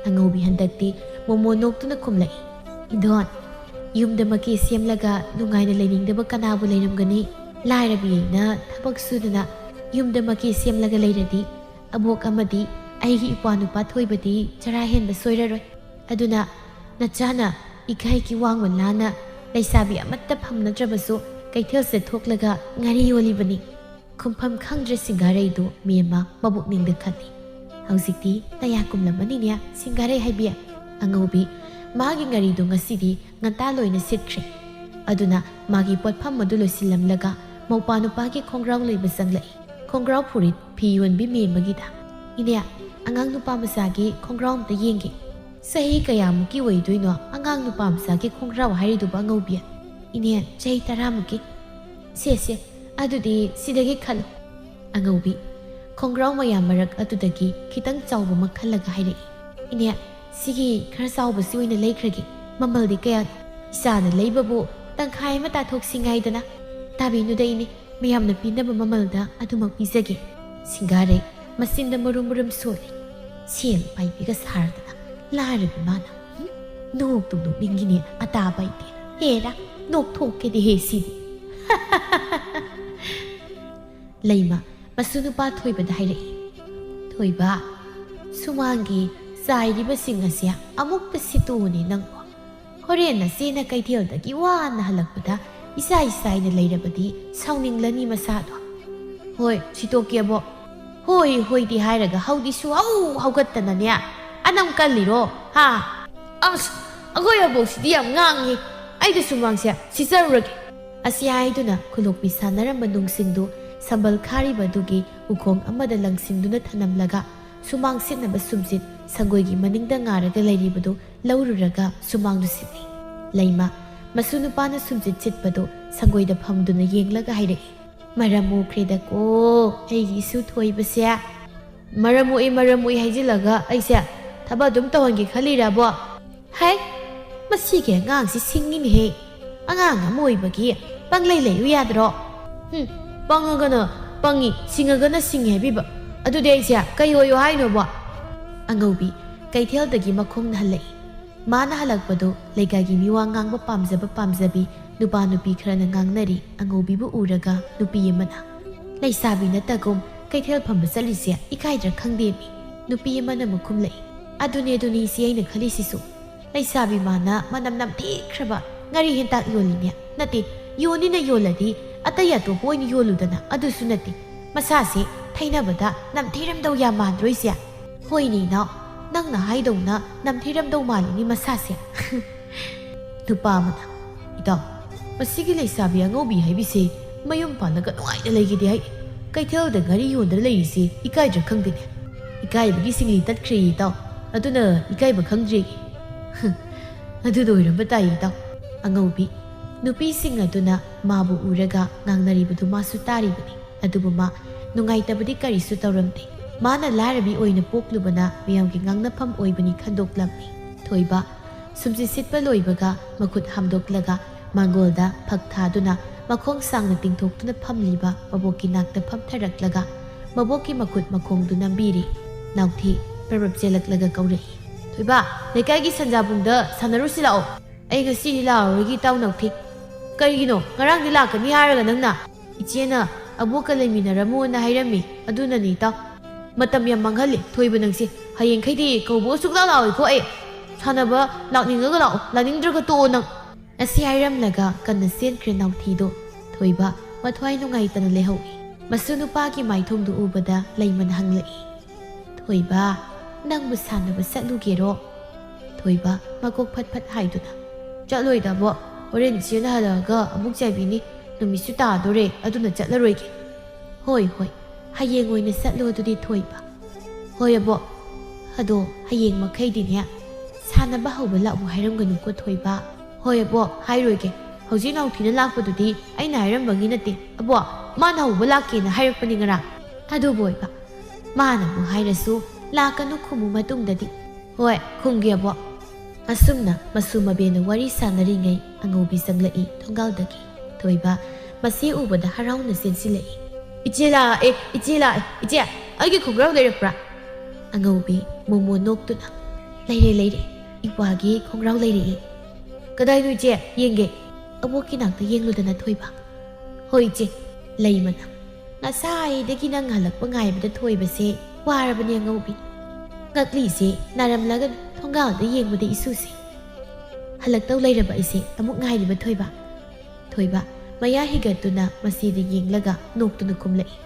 ꯑꯉꯧꯕꯤ ꯍꯟꯗꯛꯇꯤ ꯃꯣꯃꯣ ꯅꯣꯛꯇꯨꯅ ꯈꯨꯝꯂꯛꯏ, "ꯏꯗꯣꯟ, ꯌꯨꯝꯗ ꯃꯀꯦ ꯁꯦꯝꯂꯒ ꯅꯨꯡꯉꯥꯏꯅ ꯂꯩꯅꯤꯡꯗꯕ ꯀꯅꯥꯕꯨ ꯂꯩꯔꯝꯒꯅꯤ? ꯂꯥꯏꯔꯕꯤ ꯑꯩꯅ ꯊꯕꯛ ꯁꯨꯗꯅ ꯌꯨꯝꯗ ꯃꯀꯦ ꯁꯦꯝꯂꯒ ꯂꯩꯔꯗꯤ ꯑꯕꯣꯛ ꯑꯃꯗꯤ ꯑꯩꯒꯤ ꯏꯄ꯭ꯋꯥ ꯅꯨꯄꯥ ꯊꯣꯏꯕꯗꯤ ꯆꯔꯥ ꯍꯦꯟꯕ ꯁꯣꯏꯔꯔꯣꯏ꯫ ꯑꯗꯨꯅ ꯅꯆꯥꯅ ꯏꯀꯥꯏꯒꯤ ꯋꯥꯡꯃ ꯂꯥꯟꯅ ꯂꯩꯁꯥꯕꯤ ꯑꯃꯠꯇ ꯐꯪꯅꯗ꯭ꯔꯕꯁꯨ ꯀꯩꯊꯦꯜꯁꯤꯗ ꯊꯣꯛꯂꯒ ꯉꯥꯔꯤ ꯌꯣꯜꯂꯤꯕꯅꯤ꯫" ꯈꯨꯝꯐꯝ ꯈꯪꯗ꯭ꯔꯦ ꯁꯤꯡꯒꯥꯔꯩꯗꯨ ꯃꯦꯝꯃ ꯃꯕꯨꯛꯅꯤꯡꯗ ꯈꯜꯂꯤ꯫ "ꯍꯧꯖꯤꯛꯇꯤ ꯅꯌꯥ ꯀꯨꯝꯂꯝꯃꯅꯤꯅꯦ ꯁꯤꯡꯒꯥꯔꯩ ꯍꯥꯏꯕꯤ꯫" ꯑꯉꯧꯕꯤ ꯃꯥꯒꯤ ꯉꯥꯔꯤꯗꯨ ꯉꯁꯤꯗꯤ ꯉꯟꯇꯥ ꯂꯣꯏꯅ ꯁꯤꯠꯈ꯭ꯔꯦ꯫ ꯑꯗꯨꯅ ꯃꯥꯒꯤ ꯄꯣꯠꯐꯝ ꯑꯗꯨ ꯂꯣꯏꯁꯤꯜꯂꯝꯂꯒ ꯃꯧꯄꯥ ꯅꯨꯄꯥꯒꯤ ꯈꯣꯡꯒ꯭ꯔꯥꯎ ꯂꯩꯕ ꯆꯪꯂꯛꯏ꯫ ꯈꯣꯡꯒ꯭ꯔꯥꯎ ꯐꯨꯔꯤꯠ ꯐꯤ ꯌꯣꯟꯕꯤ ꯃꯦꯝꯃꯒꯤꯗ, "ꯏꯅꯦ, ꯑꯉꯥꯡ ꯅꯨꯄꯥ ꯃꯆꯥꯒꯤ ꯈꯣꯡꯒ꯭ꯔꯥꯎ ꯑꯝꯇ ꯌꯦꯡꯒꯦ꯫" "ꯆꯍꯤ ꯀꯌꯥꯃꯨꯛꯀꯤ ꯑꯣꯏꯗꯣꯏꯅꯣ ꯑꯉꯥꯡ ꯅꯨꯄꯥ ꯃꯆꯥꯒꯤ ꯈꯣꯡꯒ꯭ꯔꯥꯎ ꯍꯥꯏꯔꯤꯗꯨꯕꯨ ꯑꯉꯧꯕꯤ?" "ꯏꯅꯦ, ꯆꯍꯤ ꯇꯔꯥꯃꯨꯛꯀꯤ꯫" "ꯁꯦ ꯁꯦ, ꯑꯗꯨꯗꯤ ꯁꯤꯗꯒꯤ ꯈꯜꯂꯨ꯫" ꯑꯉꯧꯕꯤ ꯈꯣꯡꯒ꯭ꯔꯥꯎ ꯃꯌꯥꯝ ꯃꯔꯛ ꯑꯗꯨꯗꯒꯤ ꯈꯤꯇꯪ ꯆꯥꯎꯕ ꯑꯃ ꯈꯜꯂꯒ ꯍꯥꯏꯔꯛꯏ, "ꯏꯅꯦ, ꯁꯤꯒꯤ ꯈꯔ ꯆꯥꯎꯕꯁꯤ ꯑꯣꯏꯅ ꯂꯩꯈ꯭ꯔꯒꯦ꯫ ꯃꯃꯜꯗꯤ ꯀꯌꯥꯅꯣ? ꯏꯆꯥꯅ ꯂꯩꯕꯕꯨ ꯇꯪꯈꯥꯏ ꯑꯃ ꯇꯥꯊꯣꯛꯁꯤ ꯉꯥꯏꯗꯅ꯫" "ꯇꯥꯕꯤꯅꯨꯗ ꯏꯅꯦ, ꯃꯌꯥꯝꯅ ꯄꯤꯅꯕ ꯃꯃꯜꯗ ꯑꯗꯨꯃꯛ ꯄꯤꯖꯒꯦ꯫" ꯁꯤꯡꯒꯥꯔꯩ ꯃꯆꯤꯟꯗ ꯃꯔꯨꯝ ꯃꯔꯨꯝ ꯁꯣꯜꯂꯤ꯫ "ꯁꯦꯜ ꯄꯥꯏꯕꯤꯒ ꯁꯥꯔꯗꯅ ꯂꯥꯏꯔꯕꯤ ꯃꯥꯅ꯫ ꯍꯨꯝ, ꯅꯣꯛꯇꯨ ꯅꯣꯛꯅꯤꯡꯉꯤꯅꯦ ꯑꯇꯥꯕ ꯑꯩꯗꯤ꯫ ꯍꯦꯔꯥ, ꯅꯣꯛꯊꯣꯛꯀꯦꯗꯦꯍꯦ ꯁꯤꯗꯤ꯫" ꯂꯩꯃ ꯃꯁꯨ ꯅꯨꯄꯥ ꯊꯣꯏꯕꯗ ꯍꯥꯏꯔꯛꯏ, "ꯊꯣꯏꯕ, ꯁꯨꯃꯥꯡꯒꯤ ꯆꯥꯏꯔꯤꯕꯁꯤꯡ ꯑꯁꯦ ꯑꯃꯨꯛꯇ ꯁꯤꯠꯇꯣꯛꯎꯅꯦ ꯅꯪꯕꯣ꯫ ꯍꯣꯔꯦꯟ ꯅꯆꯦꯅ ꯀꯩꯊꯦꯜꯗꯒꯤ ꯋꯥꯅ ꯍꯜꯂꯛꯄꯗ ꯏꯁꯥ ꯏꯁꯥꯏꯅ ꯂꯩꯔꯕꯗꯤ ꯁꯥꯎꯅꯤꯡꯂꯅꯤ ꯃꯁꯥꯗꯣ꯫ "ꯍꯣꯏ, ꯁꯤꯇꯣꯛꯀꯦ ꯑꯕꯣꯛ꯫ ꯍꯣꯏ ꯍꯣꯏꯗꯤ ꯍꯥꯏꯔꯒ ꯍꯧꯗꯤ ꯁꯨꯍꯧ ꯍꯧꯒꯠꯇꯅꯅꯦ꯫ ꯑꯅꯝ ꯀꯜꯂꯤꯔꯣ? ꯍꯥ? ꯑꯁ, ꯑꯩꯈꯣꯏ ꯑꯕꯣꯛꯁꯤꯗꯤ ꯌꯥꯝ ꯉꯥꯡꯉꯤ꯫ ꯑꯩꯗꯤ ꯁꯨꯃꯥꯡꯁꯦ ꯁꯤꯠꯆꯔꯨꯔꯒꯦ"꯫ ꯑꯁꯤ ꯍꯥꯏꯗꯨꯅ ꯈꯨꯂꯣꯛꯄꯤ ꯁꯥꯟꯅꯔꯝꯕ ꯅꯨꯡꯁꯤꯡꯗꯨ ꯁꯝꯕꯜ ꯈꯥꯔꯤꯕꯗꯨꯒꯤ ꯎꯈꯣꯡ ꯑꯃꯗ ꯂꯪꯁꯤꯟꯗꯨꯅ ꯊꯅꯝꯂꯒ ꯁꯨꯃꯥꯡ ꯁꯤꯠꯅꯕ ꯁꯨꯝꯆꯤꯠ ꯁꯪꯒꯣꯏꯒꯤ ꯃꯅꯤꯡꯗ ꯉꯥꯔꯒ ꯂꯩꯔꯤꯕꯗꯨ ꯂꯧꯔꯨꯔꯒ ꯁꯨꯃꯥꯡꯗꯨ ꯁꯤꯠꯂꯤ꯫ ꯂꯩꯃ, ꯃꯁꯨ ꯅꯨꯄꯥꯅ ꯁꯨꯝꯆꯤꯠ ꯁꯤꯠꯄꯗꯨ ꯁꯪꯒꯣꯏꯗ ꯐꯝꯗꯨꯅ ꯌꯦꯡꯂꯒ ꯍꯥꯏꯔꯛꯏ, "ꯃꯔꯝ ꯃꯣꯛꯈ꯭ꯔꯦꯗꯀꯣ ꯑꯩꯒꯤ ꯏꯁꯨ ꯊꯣꯏꯕꯁꯦ꯫ ꯃꯔꯝ ꯃꯣꯛꯏ, ꯃꯔꯝ ꯃꯣꯛꯏ ꯍꯥꯏꯖꯤꯜꯂꯒ ꯑꯩꯁꯦ ꯊꯕꯛ ꯑꯗꯨꯝ ꯇꯧꯍꯟꯒꯦ ꯈꯜꯂꯤꯔꯕꯣ? ꯍꯥꯏ, ꯃꯁꯤꯒꯤ ꯑꯉꯥꯡꯁꯤ ꯁꯤꯡꯉꯤꯅꯦꯍꯦ꯫ ꯑꯉꯥꯡ ꯑꯃ ꯑꯣꯏꯕꯒꯤ ꯄꯪꯂꯩ ꯂꯩꯌꯨ ꯌꯥꯗ꯭ꯔꯣ? ꯍꯨꯝ, ꯄꯪꯉꯒꯅ ꯄꯪꯉꯤ, ꯁꯤꯡꯉꯒꯅ ꯁꯤꯡꯉꯤ ꯍꯥꯏꯕꯤꯕ꯫ ꯑꯗꯨꯗꯤ ꯑꯩꯁꯦ ꯀꯩ ꯑꯣꯏꯌꯣ ꯍꯥꯏꯅꯣꯕꯣ?" ꯑꯉꯧꯕꯤ ꯀꯩꯊꯦꯜꯗꯒꯤ ꯃꯈꯣꯡꯅ ꯍꯜꯂꯛꯏ꯫ ꯃꯥꯅ ꯍꯜꯂꯛꯄꯗꯨ ꯂꯩꯀꯥꯏꯒꯤ ꯃꯤꯋꯥ ꯉꯥꯡꯕ ꯄꯥꯝꯖꯕ ꯄꯥꯝꯖꯕꯤ ꯅꯨꯄꯥ ꯅꯨꯄꯤ ꯈꯔꯅ ꯉꯥꯡꯅꯔꯤ꯫ ꯑꯉꯧꯕꯤꯕꯨ ꯎꯔꯒ ꯅꯨꯄꯤ ꯑꯃꯅ, "ꯂꯩꯁꯥꯕꯤ ꯅꯠꯇꯒꯨꯝ ꯀꯩꯊꯦꯜ ꯐꯝꯕ ꯆꯠꯂꯤꯁꯦ ꯏꯀꯥꯏꯗ꯭ꯔꯥ ꯈꯪꯗꯦꯃꯤ?" ꯅꯨꯄꯤ ꯑꯃꯅ ꯑꯃꯨꯛ ꯈꯨꯝꯂꯛꯏ, "ꯑꯗꯨꯅꯦ, ꯑꯗꯨꯅꯦ ꯏꯆꯦ ꯑꯩꯅ ꯈꯜꯂꯤꯁꯤꯁꯨ꯫ ꯂꯩꯁꯥꯕꯤ ꯃꯥꯅ ꯃꯅꯝ ꯅꯝꯊꯤꯈ꯭ꯔꯕ ꯉꯥꯔꯤ ꯍꯦꯟꯇꯥꯛ ꯌꯣꯜꯂꯤꯅꯦ꯫ ꯅꯠꯇꯦ, ꯌꯣꯟꯅꯤꯅ ꯌꯣꯜꯂꯗꯤ ꯑꯇꯩ ꯑꯇꯣꯞꯄ ꯑꯣꯏꯅ ꯌꯣꯜꯂꯨꯗꯅ, ꯑꯗꯨꯁꯨ ꯅꯠꯇꯦ꯫ ꯃꯁꯥꯁꯦ ꯊꯩꯅꯕꯗ ꯅꯝꯊꯤꯔꯝꯗꯧ ꯌꯥꯝ ꯃꯥꯟꯗ꯭ꯔꯣ ꯏꯆꯦ?" "ꯍꯣꯏꯅꯦ ꯏꯅꯥꯎ, ꯅꯪꯅ ꯍꯥꯏꯗꯧꯅ ꯅꯝꯊꯤꯔꯝꯗꯧ ꯃꯥꯜꯂꯤꯅꯦ ꯃꯁꯥꯁꯦ"꯫ ꯅꯨꯄꯥ ꯑꯃꯅ, "ꯏꯇꯥꯎ, ꯃꯁꯤꯒꯤ ꯂꯩꯁꯥꯕꯤ ꯑꯉꯧꯕꯤ ꯍꯥꯏꯕꯤꯁꯦ ꯃꯌꯨꯝ ꯄꯥꯜꯂꯒ ꯅꯨꯡꯉꯥꯏꯅ ꯂꯩꯒꯦꯗꯤ ꯍꯥꯏ꯫ ꯀꯩꯊꯦꯜꯗ ꯉꯥꯔꯤ ꯌꯣꯟꯗꯅ ꯂꯩꯔꯤꯁꯦ ꯏꯀꯥꯏꯗ꯭ꯔꯥ ꯈꯪꯗꯦꯅꯦ꯫ ꯏꯀꯥꯏꯕꯒꯤ ꯁꯤꯡꯂꯤ ꯇꯠꯈ꯭ꯔꯦ ꯏꯇꯥꯎ, ꯑꯗꯨꯅ ꯏꯀꯥꯏꯕ ꯈꯪꯗ꯭ꯔꯦ"꯫ "ꯑꯗꯨꯗ ꯑꯣꯏꯔꯝꯕ ꯇꯥꯏ ꯏꯇꯥꯎ"꯫ ꯑꯉꯧꯕꯤ, ꯅꯨꯄꯤꯁꯤꯡ ꯑꯗꯨꯅ ꯃꯥꯕꯨ ꯎꯔꯒ ꯉꯥꯡꯅꯔꯤꯕꯗꯨ ꯃꯥꯁꯨ ꯇꯥꯔꯤꯕꯅꯤ꯫ ꯑꯗꯨꯕꯨ ꯃꯥ ꯅꯨꯡꯉꯥꯏꯇꯕꯗꯤ ꯀꯔꯤꯁꯨ ꯇꯧꯔꯝꯗꯦ꯫ ꯃꯥꯅ ꯂꯥꯏꯔꯕꯤ ꯑꯣꯏꯅ ꯄꯣꯛꯂꯨꯕꯅ ꯃꯤꯌꯥꯝꯒꯤ ꯉꯥꯡꯅꯐꯝ ꯑꯣꯏꯕꯅꯤ ꯈꯟꯗꯣꯛꯂꯝꯃꯤ꯫ ꯊꯣꯏꯕ, ꯁꯨꯝꯆꯤꯠ ꯁꯤꯠꯄ ꯂꯣꯏꯕꯒ ꯃꯈꯨꯠ ꯍꯥꯝꯗꯣꯛꯂꯒ ꯃꯥꯡꯒꯣꯜꯗ ꯐꯛ ꯊꯥꯗꯨꯅ ꯃꯈꯣꯡ ꯁꯥꯡꯅ ꯇꯤꯡꯊꯣꯛꯇꯨꯅ ꯐꯝꯂꯤꯕ ꯃꯕꯣꯛꯀꯤ ꯅꯥꯛꯇ ꯐꯝꯊꯔꯛꯂꯒ ꯃꯕꯣꯛꯀꯤ ꯃꯈꯨꯠ ꯃꯈꯣꯡꯗꯨ ꯅꯝꯕꯤꯔꯤ꯫ ꯅꯥꯎꯊꯤ ꯄꯔꯞ ꯆꯦꯜꯂꯛꯂꯒ ꯀꯧꯔꯛꯏ, "ꯊꯣꯏꯕ, ꯂꯩꯀꯥꯏꯒꯤ ꯁꯟꯖꯥꯕꯨꯡꯗ ꯁꯥꯟꯅꯔꯨꯁꯤ ꯂꯥꯛꯑꯣ"꯫ "ꯑꯩ ꯉꯁꯤꯗꯤ ꯂꯥꯛꯑꯔꯣꯏꯒꯦ ꯏꯇꯥꯎ ꯅꯥꯎꯊꯤ"꯫ "ꯀꯔꯤꯒꯤꯅꯣ? ꯉꯔꯥꯡꯗꯤ ꯂꯥꯛꯀꯅꯤ ꯍꯥꯏꯔꯒ ꯅꯪꯅ"꯫ "ꯏꯆꯦꯅ ꯑꯕꯣꯛꯀ ꯂꯩꯃꯤꯟꯅꯔꯝꯃꯣꯅ ꯍꯥꯏꯔꯝꯃꯤ, ꯑꯗꯨꯅꯅꯤ ꯏꯇꯥꯎ"꯫ "ꯃꯇꯝ ꯌꯥꯝ ꯃꯥꯡꯍꯜꯂꯦ ꯊꯣꯏꯕ ꯅꯪꯁꯦ꯫ ꯍꯌꯦꯡꯈꯩꯗꯤ ꯀꯧꯕꯒ ꯁꯨꯛꯂꯥꯛ ꯂꯥꯛꯑꯣꯏꯀꯣ ꯑꯩ꯫ ꯁꯥꯟꯅꯕ ꯂꯥꯛꯅꯤꯡꯉꯒ ꯂꯥꯛꯑꯣ, ꯂꯥꯛꯅꯤꯡꯗ꯭ꯔꯒ ꯇꯣꯛꯑꯣ ꯅꯪ"꯫ ꯑꯁꯤ ꯍꯥꯏꯔꯝꯂꯒ ꯀꯟꯅ ꯆꯦꯟꯈ꯭ꯔꯦ ꯅꯥꯎꯊꯤꯗꯣ꯫ ꯊꯣꯏꯕ ꯃꯊ꯭ꯋꯥꯏ ꯅꯨꯡꯉꯥꯏꯇꯅ ꯂꯩꯍꯧꯏ꯫ ꯃꯁꯨ ꯅꯨꯄꯥꯒꯤ ꯃꯥꯏꯊꯣꯡꯗꯨ ꯎꯕꯗ ꯂꯩꯃꯅ ꯍꯪꯂꯛꯏ, "ꯊꯣꯏꯕ, ꯅꯪꯕꯨ ꯁꯥꯟꯅꯕ ꯆꯠꯂꯨꯒꯦꯔꯣ?" ꯊꯣꯏꯕ ꯃꯀꯣꯛ ꯐꯠ ꯐꯠ ꯍꯥꯏꯗꯨꯅ, "ꯆꯠꯂꯣꯏꯗꯕꯣ, ꯍꯣꯔꯦꯟ ꯏꯆꯦꯅ ꯍꯜꯂꯛꯑꯒ ꯑꯃꯨꯛ ꯆꯩꯕꯤꯅꯤ꯫ ꯅꯨꯃꯤꯠꯁꯨ ꯇꯥꯗꯣꯔꯦ, ꯑꯗꯨꯅ ꯆꯠꯂꯔꯣꯏꯒꯦ꯫" "ꯍꯣꯏ, ꯍꯣꯏ, ꯍꯌꯦꯡ ꯑꯣꯏꯅ ꯆꯠꯂꯣ ꯑꯗꯨꯗꯤ ꯊꯣꯏꯕ꯫" "ꯍꯣꯏ ꯑꯕꯣꯛ, ꯑꯗꯣ ꯍꯌꯦꯡ ꯃꯈꯩꯗꯤꯅꯦ ꯁꯥꯟꯅꯕ ꯍꯧꯕ ꯂꯥꯛꯎ ꯍꯥꯏꯔꯝꯒꯅꯨꯀꯣ ꯊꯣꯏꯕ꯫" "ꯍꯣꯏ ꯑꯕꯣꯛ, ꯍꯥꯏꯔꯣꯏꯒꯦ꯫ ꯍꯧꯖꯤꯛ ꯅꯥꯎꯊꯤꯅ ꯂꯥꯛꯄꯗꯨꯗꯤ ꯑꯩꯅ ꯍꯥꯏꯔꯝꯕꯒꯤ ꯅꯠꯇꯦ ꯑꯕꯣꯛ, ꯃꯥꯅ ꯍꯧꯕ ꯂꯥꯛꯀꯦꯅ ꯍꯥꯏꯔꯛꯄꯅꯤ ꯉꯔꯥꯡ꯫" "ꯑꯗꯨꯕꯨ ꯑꯣꯏꯕ, ꯃꯥꯅꯕꯨ ꯍꯥꯏꯔꯁꯨ ꯂꯥꯛꯀꯅꯨ ꯈꯨꯝꯃꯨ ꯃꯇꯨꯡꯗꯗꯤ꯫" "ꯍꯣꯏ, ꯈꯨꯝꯒꯦ ꯑꯕꯣꯛ꯫" ꯑꯁꯨꯝꯅ ꯃꯁꯨ ꯃꯕꯦꯅ ꯋꯥꯔꯤ ꯁꯥꯟꯅꯔꯤꯉꯩ ꯑꯉꯧꯕꯤ ꯆꯪꯂꯛꯏ ꯊꯣꯡꯒꯥꯜꯗꯒꯤ꯫ ꯊꯣꯏꯕ ꯃꯁꯤ ꯎꯕꯗ ꯍꯔꯥꯎꯅ ꯆꯦꯟꯁꯤꯜꯂꯛꯏ꯫ "ꯏꯆꯦ ꯂꯥꯛꯑꯦ, ꯏꯆꯦ ꯂꯥꯛꯑꯦ, ꯏꯆꯦ, ꯑꯩꯒꯤ ꯈꯣꯡꯒ꯭ꯔꯥꯎ ꯂꯩꯔꯛꯄ꯭ꯔꯥ?" ꯑꯉꯧꯕꯤ ꯃꯣꯃꯣ ꯅꯣꯛꯇꯨꯅ, "ꯂꯩꯔꯦ, ꯂꯩꯔꯦ, ꯏꯄ꯭ꯋꯥꯒꯤ ꯈꯣꯡꯒ꯭ꯔꯥꯎ ꯂꯩꯔꯛꯏ꯫" "ꯀꯗꯥꯏꯅꯣ ꯏꯆꯦ, ꯌꯦꯡꯒꯦ꯫" "ꯑꯕꯣꯛꯀꯤ ꯅꯥꯛꯇ ꯌꯦꯡꯂꯨꯗꯅ ꯊꯣꯏꯕ꯫" "ꯍꯣꯏ ꯏꯆꯦ꯫" ꯂꯩꯃꯅ, "ꯉꯁꯥꯏꯗꯒꯤ ꯅꯪ ꯍꯜꯂꯛꯄ ꯉꯥꯏꯕꯗ ꯊꯣꯏꯕꯁꯦ ꯋꯥꯔꯕꯅꯦ ꯑꯉꯧꯕꯤ꯫ ꯉꯛꯂꯤꯁꯦ ꯅꯥꯔꯝꯂꯒ ꯊꯣꯡꯒꯥꯜꯗ ꯌꯦꯡꯕꯗ ꯏꯁꯨꯁꯦ ꯍꯜꯂꯛꯇꯧ ꯂꯩꯔꯕ ꯑꯩꯁꯦ ꯑꯃꯨꯛ ꯉꯥꯏꯔꯤꯕ ꯊꯣꯏꯕ꯫" ꯊꯣꯏꯕ ꯃꯌꯥ ꯍꯤꯒꯠꯇꯨꯅ ꯃꯁꯤꯗ ꯌꯦꯡꯂꯒ ꯅꯣꯛꯇꯨꯅ ꯈꯨꯝꯂꯛꯏ,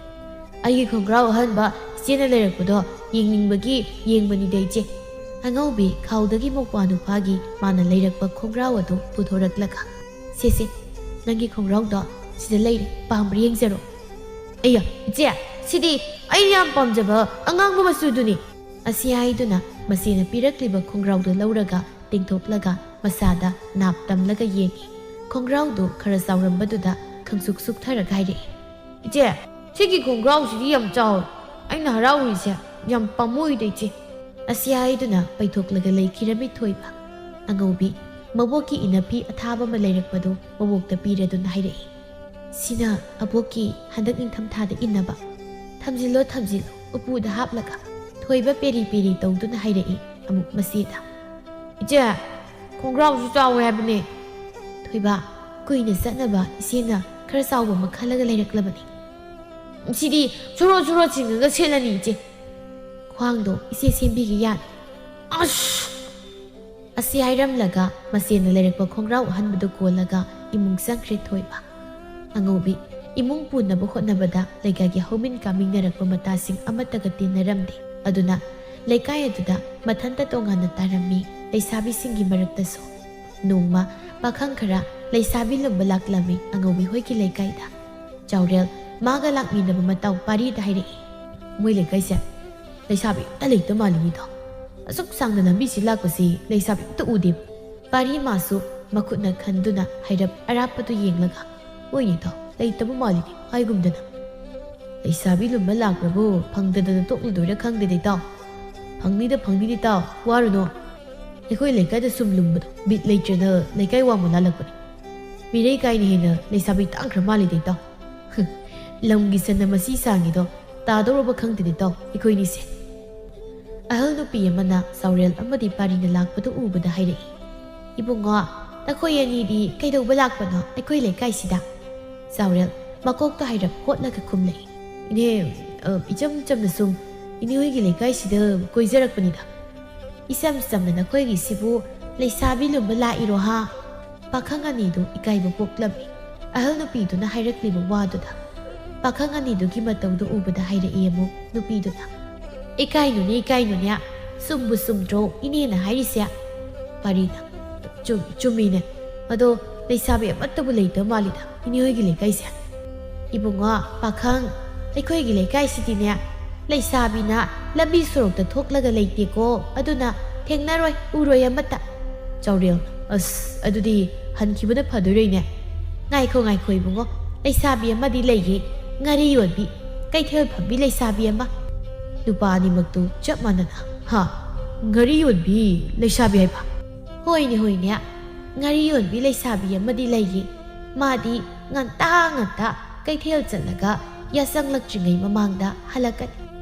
"ꯑꯩꯒꯤ ꯈꯣꯡꯒ꯭ꯔꯥꯎ ꯑꯍꯟꯕ ꯏꯆꯦꯅ ꯂꯩꯔꯛꯄꯗꯣ ꯌꯦꯡꯅꯤꯡꯕꯒꯤ ꯌꯦꯡꯕꯅꯤꯗ ꯏꯆꯦ꯫" ꯑꯉꯧꯕꯤ ꯈꯥꯎꯗꯒꯤ ꯃꯧꯄ꯭ꯋꯥ ꯅꯨꯄꯥꯒꯤ ꯃꯥꯅ ꯂꯩꯔꯛꯄ ꯈꯣꯡꯒ꯭ꯔꯥꯎ ꯑꯗꯨ ꯄꯨꯊꯣꯔꯛꯂꯒ, "ꯁꯦ ꯁꯦ, ꯅꯪꯒꯤ ꯈꯣꯡꯒ꯭ꯔꯥꯎꯗꯣ ꯁꯤꯗ ꯂꯩꯔꯦ, ꯄꯥꯝꯕ꯭ꯔꯥ ꯌꯦꯡꯖꯔꯣ꯫" "ꯑꯩꯌꯥ, ꯏꯆꯦ, ꯁꯤꯗꯤ ꯑꯩꯅ ꯌꯥꯝ ꯄꯥꯝꯖꯕ ꯑꯉꯥꯡꯕ ꯃꯆꯨꯗꯨꯅꯤ꯫" ꯑꯁꯤ ꯍꯥꯏꯗꯨꯅ ꯃꯁꯤꯅ ꯄꯤꯔꯛꯂꯤꯕ ꯈꯣꯡꯒ꯭ꯔꯥꯎꯗꯨ ꯂꯧꯔꯒ ꯇꯤꯡꯊꯣꯛꯂꯒ ꯃꯁꯥꯗ ꯅꯥꯞ ꯇꯝꯂꯒ ꯌꯦꯡꯏ꯫ ꯈꯣꯡꯒ꯭ꯔꯥꯎꯗꯨ ꯈꯔ ꯆꯥꯎꯔꯝꯕꯗꯨꯗ ꯈꯪꯁꯨꯛ ꯁꯨꯛꯊꯔꯒ ꯍꯥꯏꯔꯛꯏ, "ꯏꯆꯦ, ꯁꯤꯒꯤ ꯈꯣꯡꯒ꯭ꯔꯥꯎꯁꯤꯗꯤ ꯌꯥꯝ ꯆꯥꯎꯏ꯫ ꯑꯩꯅ ꯍꯔꯥꯎꯔꯤꯁꯦ ꯌꯥꯝ ꯄꯥꯝꯃꯨꯏꯗ ꯏꯆꯦ꯫" ꯑꯁꯤ ꯍꯥꯏꯗꯨꯅ ꯄꯩꯊꯣꯛꯂꯒ ꯂꯩꯈꯤꯔꯝꯃꯤ ꯊꯣꯏꯕ꯫ ꯑꯉꯧꯕꯤ ꯃꯕꯣꯛꯀꯤ ꯏꯅꯐꯤ ꯑꯊꯥꯕ ꯑꯃ ꯂꯩꯔꯛꯄꯗꯨ ꯃꯕꯣꯛꯇ ꯄꯤꯔꯗꯨꯅ ꯍꯥꯏꯔꯛꯏ, "ꯁꯤꯅ ꯑꯕꯣꯛꯀꯤ ꯍꯟꯗꯛ ꯅꯤꯡꯊꯝꯊꯥꯗ ꯏꯟꯅꯕ꯫ ꯊꯝꯖꯤꯜꯂꯣ, ꯊꯝꯖꯤꯜꯂꯣ꯫" ꯎꯄꯨꯗ ꯍꯥꯞꯂꯒ ꯊꯣꯏꯕ ꯄꯦꯔꯤ ꯄꯦꯔꯤ ꯇꯧꯗꯨꯅ ꯍꯥꯏꯔꯛꯏ ꯑꯃꯨꯛ ꯃꯁꯤꯗ, "ꯏꯆꯦ, ꯈꯣꯡꯒ꯭ꯔꯥꯎꯁꯨ ꯆꯥꯎꯋꯦ ꯍꯥꯏꯕꯅꯦ꯫" ꯊꯣꯏꯕ, ꯀꯨꯏꯅ ꯆꯠꯅꯕ ꯏꯆꯦꯅ ꯈꯔ ꯆꯥꯎꯕ ꯑꯃ ꯈꯜꯂꯒ ꯂꯩꯔꯛꯂꯕꯅꯤ꯫ "ꯁꯤꯗꯤ ꯁꯣꯔꯣ ꯁꯣꯔꯣ ꯆꯤꯡꯉꯒ ꯁꯦꯠꯂꯅꯤ ꯏꯆꯦ꯫" "ꯈ꯭ꯋꯥꯡꯗꯣ ꯏꯆꯦ ꯁꯦꯝꯕꯤꯒꯦ ꯌꯥꯅꯤ꯫" "ꯑꯁ!" ꯑꯁꯤ ꯍꯥꯏꯔꯝꯂꯒ ꯃꯁꯦꯟꯅ ꯂꯩꯔꯛꯄ ꯈꯣꯡꯒ꯭ꯔꯥꯎ ꯑꯍꯟꯕꯗꯨ ꯀꯣꯜꯂꯒ ꯏꯃꯨꯡ ꯆꯪꯈ꯭ꯔꯦ ꯊꯣꯏꯕ꯫ ꯑꯉꯧꯕꯤ, ꯏꯃꯨꯡ ꯄꯨꯅꯕ ꯍꯣꯠꯅꯕꯗ ꯂꯩꯀꯥꯏꯒꯤ ꯍꯧꯃꯤꯟ ꯀꯥꯃꯤꯟꯅꯔꯛꯄ ꯃꯇꯥꯁꯤꯡ ꯑꯃꯠꯇꯒ ꯇꯤꯟꯅꯔꯝꯗꯦ꯫ ꯑꯗꯨꯅ ꯂꯩꯀꯥꯏ ꯑꯗꯨꯗ ꯃꯊꯟꯇ ꯇꯣꯉꯥꯟꯅ ꯇꯥꯔꯝꯃꯤ꯫ ꯂꯩꯁꯥꯕꯤꯁꯤꯡꯒꯤ ꯃꯔꯛꯇꯁꯨ ꯅꯣꯡꯃ ꯄꯥꯈꯪ ꯈꯔ ꯂꯩꯁꯥꯕꯤ ꯂꯨꯝꯕ ꯂꯥꯛꯂꯝꯃꯤ ꯑꯉꯧꯕꯤ ꯍꯣꯏꯒꯤ ꯂꯩꯀꯥꯏꯗ꯫ ꯆꯥꯎꯔꯦꯜ ꯃꯥꯒ ꯂꯥꯛꯃꯤꯟꯅꯕ ꯃꯇꯥꯎ ꯄꯥꯔꯤꯗ ꯍꯥꯏꯔꯛꯏ, "ꯃꯣꯏ ꯂꯩꯀꯥꯏꯁꯦ ꯂꯩꯁꯥꯕꯤ ꯑꯝꯇ ꯂꯩꯇ ꯃꯥꯜꯂꯤꯅꯤꯗꯣ꯫ ꯑꯁꯨꯛ ꯁꯥꯡꯅ ꯂꯝꯕꯤꯁꯤ ꯂꯥꯛꯄꯁꯤ ꯂꯩꯁꯥꯕꯤ ꯑꯝꯇ ꯎꯗꯦ꯫" ꯄꯥꯔꯤ ꯃꯥꯁꯨ ꯃꯈꯨꯠꯅ ꯈꯟꯗꯨꯅ ꯍꯥꯏꯔꯞ ꯑꯔꯥꯞꯄꯗꯨ ꯌꯦꯡꯂꯒ, "ꯍꯣꯏꯅꯦ ꯏꯇꯥꯎ, ꯂꯩꯇꯕ ꯃꯥꯜꯂꯤꯅꯦ ꯍꯥꯏꯒꯨꯝꯗꯅ꯫ ꯂꯩꯁꯥꯕꯤ ꯂꯨꯝꯕ ꯂꯥꯛꯄ꯭ꯔꯕꯨ ꯐꯪꯗꯗꯅ ꯇꯣꯛꯂꯨꯗꯣꯏꯔꯥ ꯈꯪꯗꯦꯗ ꯏꯇꯥꯎ꯫ ꯐꯪꯅꯤꯗ ꯐꯪꯅꯤꯗ ꯏꯇꯥꯎ, ꯋꯥꯔꯨꯅꯣ꯫ ꯑꯩꯈꯣꯏ ꯂꯩꯀꯥꯏꯗ ꯁꯨꯝ ꯂꯨꯝꯕꯗꯣ ꯕꯤꯠ ꯂꯩꯇ꯭ꯔꯦꯅ ꯂꯩꯀꯥꯏ ꯋꯥꯡꯃ ꯂꯥꯜꯂꯛꯄꯅꯤ꯫ ꯃꯤꯔꯩ ꯀꯥꯏꯅ ꯍꯦꯟꯅ ꯂꯩꯁꯥꯕꯤ ꯇꯥꯡꯈ꯭ꯔ ꯃꯥꯜꯂꯤꯗ ꯏꯇꯥꯎ꯫ ꯂꯝꯒꯤ ꯁꯟꯅ ꯃꯁꯤ ꯁꯥꯡꯉꯤꯗꯣ ꯇꯥꯗꯧꯔꯕ ꯈꯪꯗꯦꯗ ꯏꯇꯥꯎ ꯑꯩꯈꯣꯏꯅꯤꯁꯦ꯫" ꯑꯍꯜ ꯅꯨꯄꯤ ꯑꯃꯅ ꯆꯥꯎꯔꯦꯜ ꯑꯃꯗꯤ ꯄꯥꯔꯤꯅ ꯂꯥꯛꯄꯗꯨ ꯎꯕꯗ ꯍꯥꯏꯔꯛꯏ, "ꯏꯕꯨꯡꯉꯣ, ꯅꯈꯣꯏ ꯑꯅꯤꯗꯤ ꯀꯩꯗꯧꯕ ꯂꯥꯛꯄꯅꯣ ꯑꯩꯈꯣꯏ ꯂꯩꯀꯥꯏꯁꯤꯗ?" ꯆꯥꯎꯔꯦꯜ ꯃꯀꯣꯛꯇ ꯍꯥꯏꯔꯞ ꯍꯣꯠꯂꯒ ꯈꯨꯝꯂꯛꯏ, "ꯏꯅꯦ, ꯑ, ꯏꯆꯝ ꯆꯝꯅ ꯁꯨꯝ ꯏꯅꯦ ꯍꯣꯏꯒꯤ ꯂꯩꯀꯥꯏꯁꯤꯗ ꯀꯣꯏꯖꯔꯛꯄꯅꯤꯗ꯫" "ꯏꯆꯝ ꯆꯝꯅ ꯅꯈꯣꯏꯒꯤꯁꯤꯕꯨ ꯂꯩꯁꯥꯕꯤ ꯂꯨꯝꯕ ꯂꯥꯛꯏꯔꯣ ꯍꯥ?" ꯄꯥꯈꯪ ꯑꯅꯤꯗꯨ ꯏꯀꯥꯏꯕ ꯄꯣꯛꯂꯝꯃꯤ꯫ ꯑꯍꯜ ꯅꯨꯄꯤꯗꯨꯅ ꯍꯥꯏꯔꯛꯂꯤꯕ ꯋꯥꯗꯨꯗ ꯄꯥꯈꯪ ꯑꯅꯤꯗꯨꯒꯤ ꯃꯇꯧꯗꯨ ꯎꯕꯗ ꯍꯥꯏꯔꯛꯏ ꯑꯃꯨꯛ ꯅꯨꯄꯤꯗꯨꯅ, "ꯏꯀꯥꯏꯅꯨꯅꯦ, ꯏꯀꯥꯏꯅꯨꯅꯦ, ꯆꯨꯝꯕꯨ ꯆꯨꯝꯗ꯭ꯔꯣ ꯏꯅꯦꯅ ꯍꯥꯏꯔꯤꯁꯦ?" ꯄꯥꯔꯤꯅ, "ꯆꯨꯝ-, ꯆꯨꯝꯃꯤꯅꯦ꯫ ꯑꯗꯣ ꯂꯩꯁꯥꯕꯤ ꯑꯃꯠꯇꯕꯨ ꯂꯩꯇꯕ ꯃꯥꯜꯂꯤꯗ ꯏꯅꯦ ꯍꯣꯏꯒꯤ ꯂꯩꯀꯥꯏꯁꯦ꯫" "ꯏꯕꯨꯡꯉꯣ, ꯄꯥꯈꯪ, ꯑꯩꯈꯣꯏꯒꯤ ꯂꯩꯀꯥꯏꯁꯤꯗꯤꯅꯦ ꯂꯩꯁꯥꯕꯤꯅ ꯂꯝꯕꯤ ꯁꯣꯔꯣꯛꯇ ꯊꯣꯛꯂꯒ ꯂꯩꯇꯦꯀꯣ, ꯑꯗꯨꯅ ꯊꯦꯡꯅꯔꯣꯏ, ꯎꯔꯣꯏ ꯑꯃꯠꯇ꯫" ꯆꯥꯎꯔꯦꯜ, "ꯑꯁ, ꯑꯗꯨꯗꯤ ꯍꯟꯈꯤꯕꯅ ꯐꯗꯣꯏꯔꯣꯏꯅꯦ꯫" "ꯉꯥꯏꯈꯣ, ꯉꯥꯏꯈꯣ ꯏꯕꯨꯡꯉꯣ, ꯂꯩꯁꯥꯕꯤ ꯑꯃꯗꯤ ꯂꯩꯌꯦ, ꯉꯥꯔꯤ ꯌꯣꯟꯕꯤ, ꯀꯩꯊꯦꯜ ꯐꯝꯕꯤ ꯂꯩꯁꯥꯕꯤ ꯑꯃ꯫" ꯅꯨꯄꯥ ꯑꯅꯤꯃꯛꯇꯨ ꯆꯞ ꯃꯥꯟꯅꯅ, "ꯍꯥ? ꯉꯥꯔꯤ ꯌꯣꯟꯕꯤ ꯂꯩꯁꯥꯕꯤ ꯍꯥꯏꯕ?" "ꯍꯣꯏꯅꯦ, ꯍꯣꯏꯅꯦ, ꯉꯥꯔꯤ ꯌꯣꯟꯕꯤ ꯂꯩꯁꯥꯕꯤ ꯑꯃꯗꯤ ꯂꯩꯌꯦ꯫ ꯃꯥꯗꯤ ꯉꯟꯇꯥ ꯉꯟꯇꯥ ꯀꯩꯊꯦꯜ ꯆꯠꯂꯒ ꯌꯥꯆꯪꯂꯛꯇ꯭ꯔꯤꯉꯩ ꯃꯃꯥꯡꯗ ꯍꯜꯂꯛꯀꯅꯤ꯫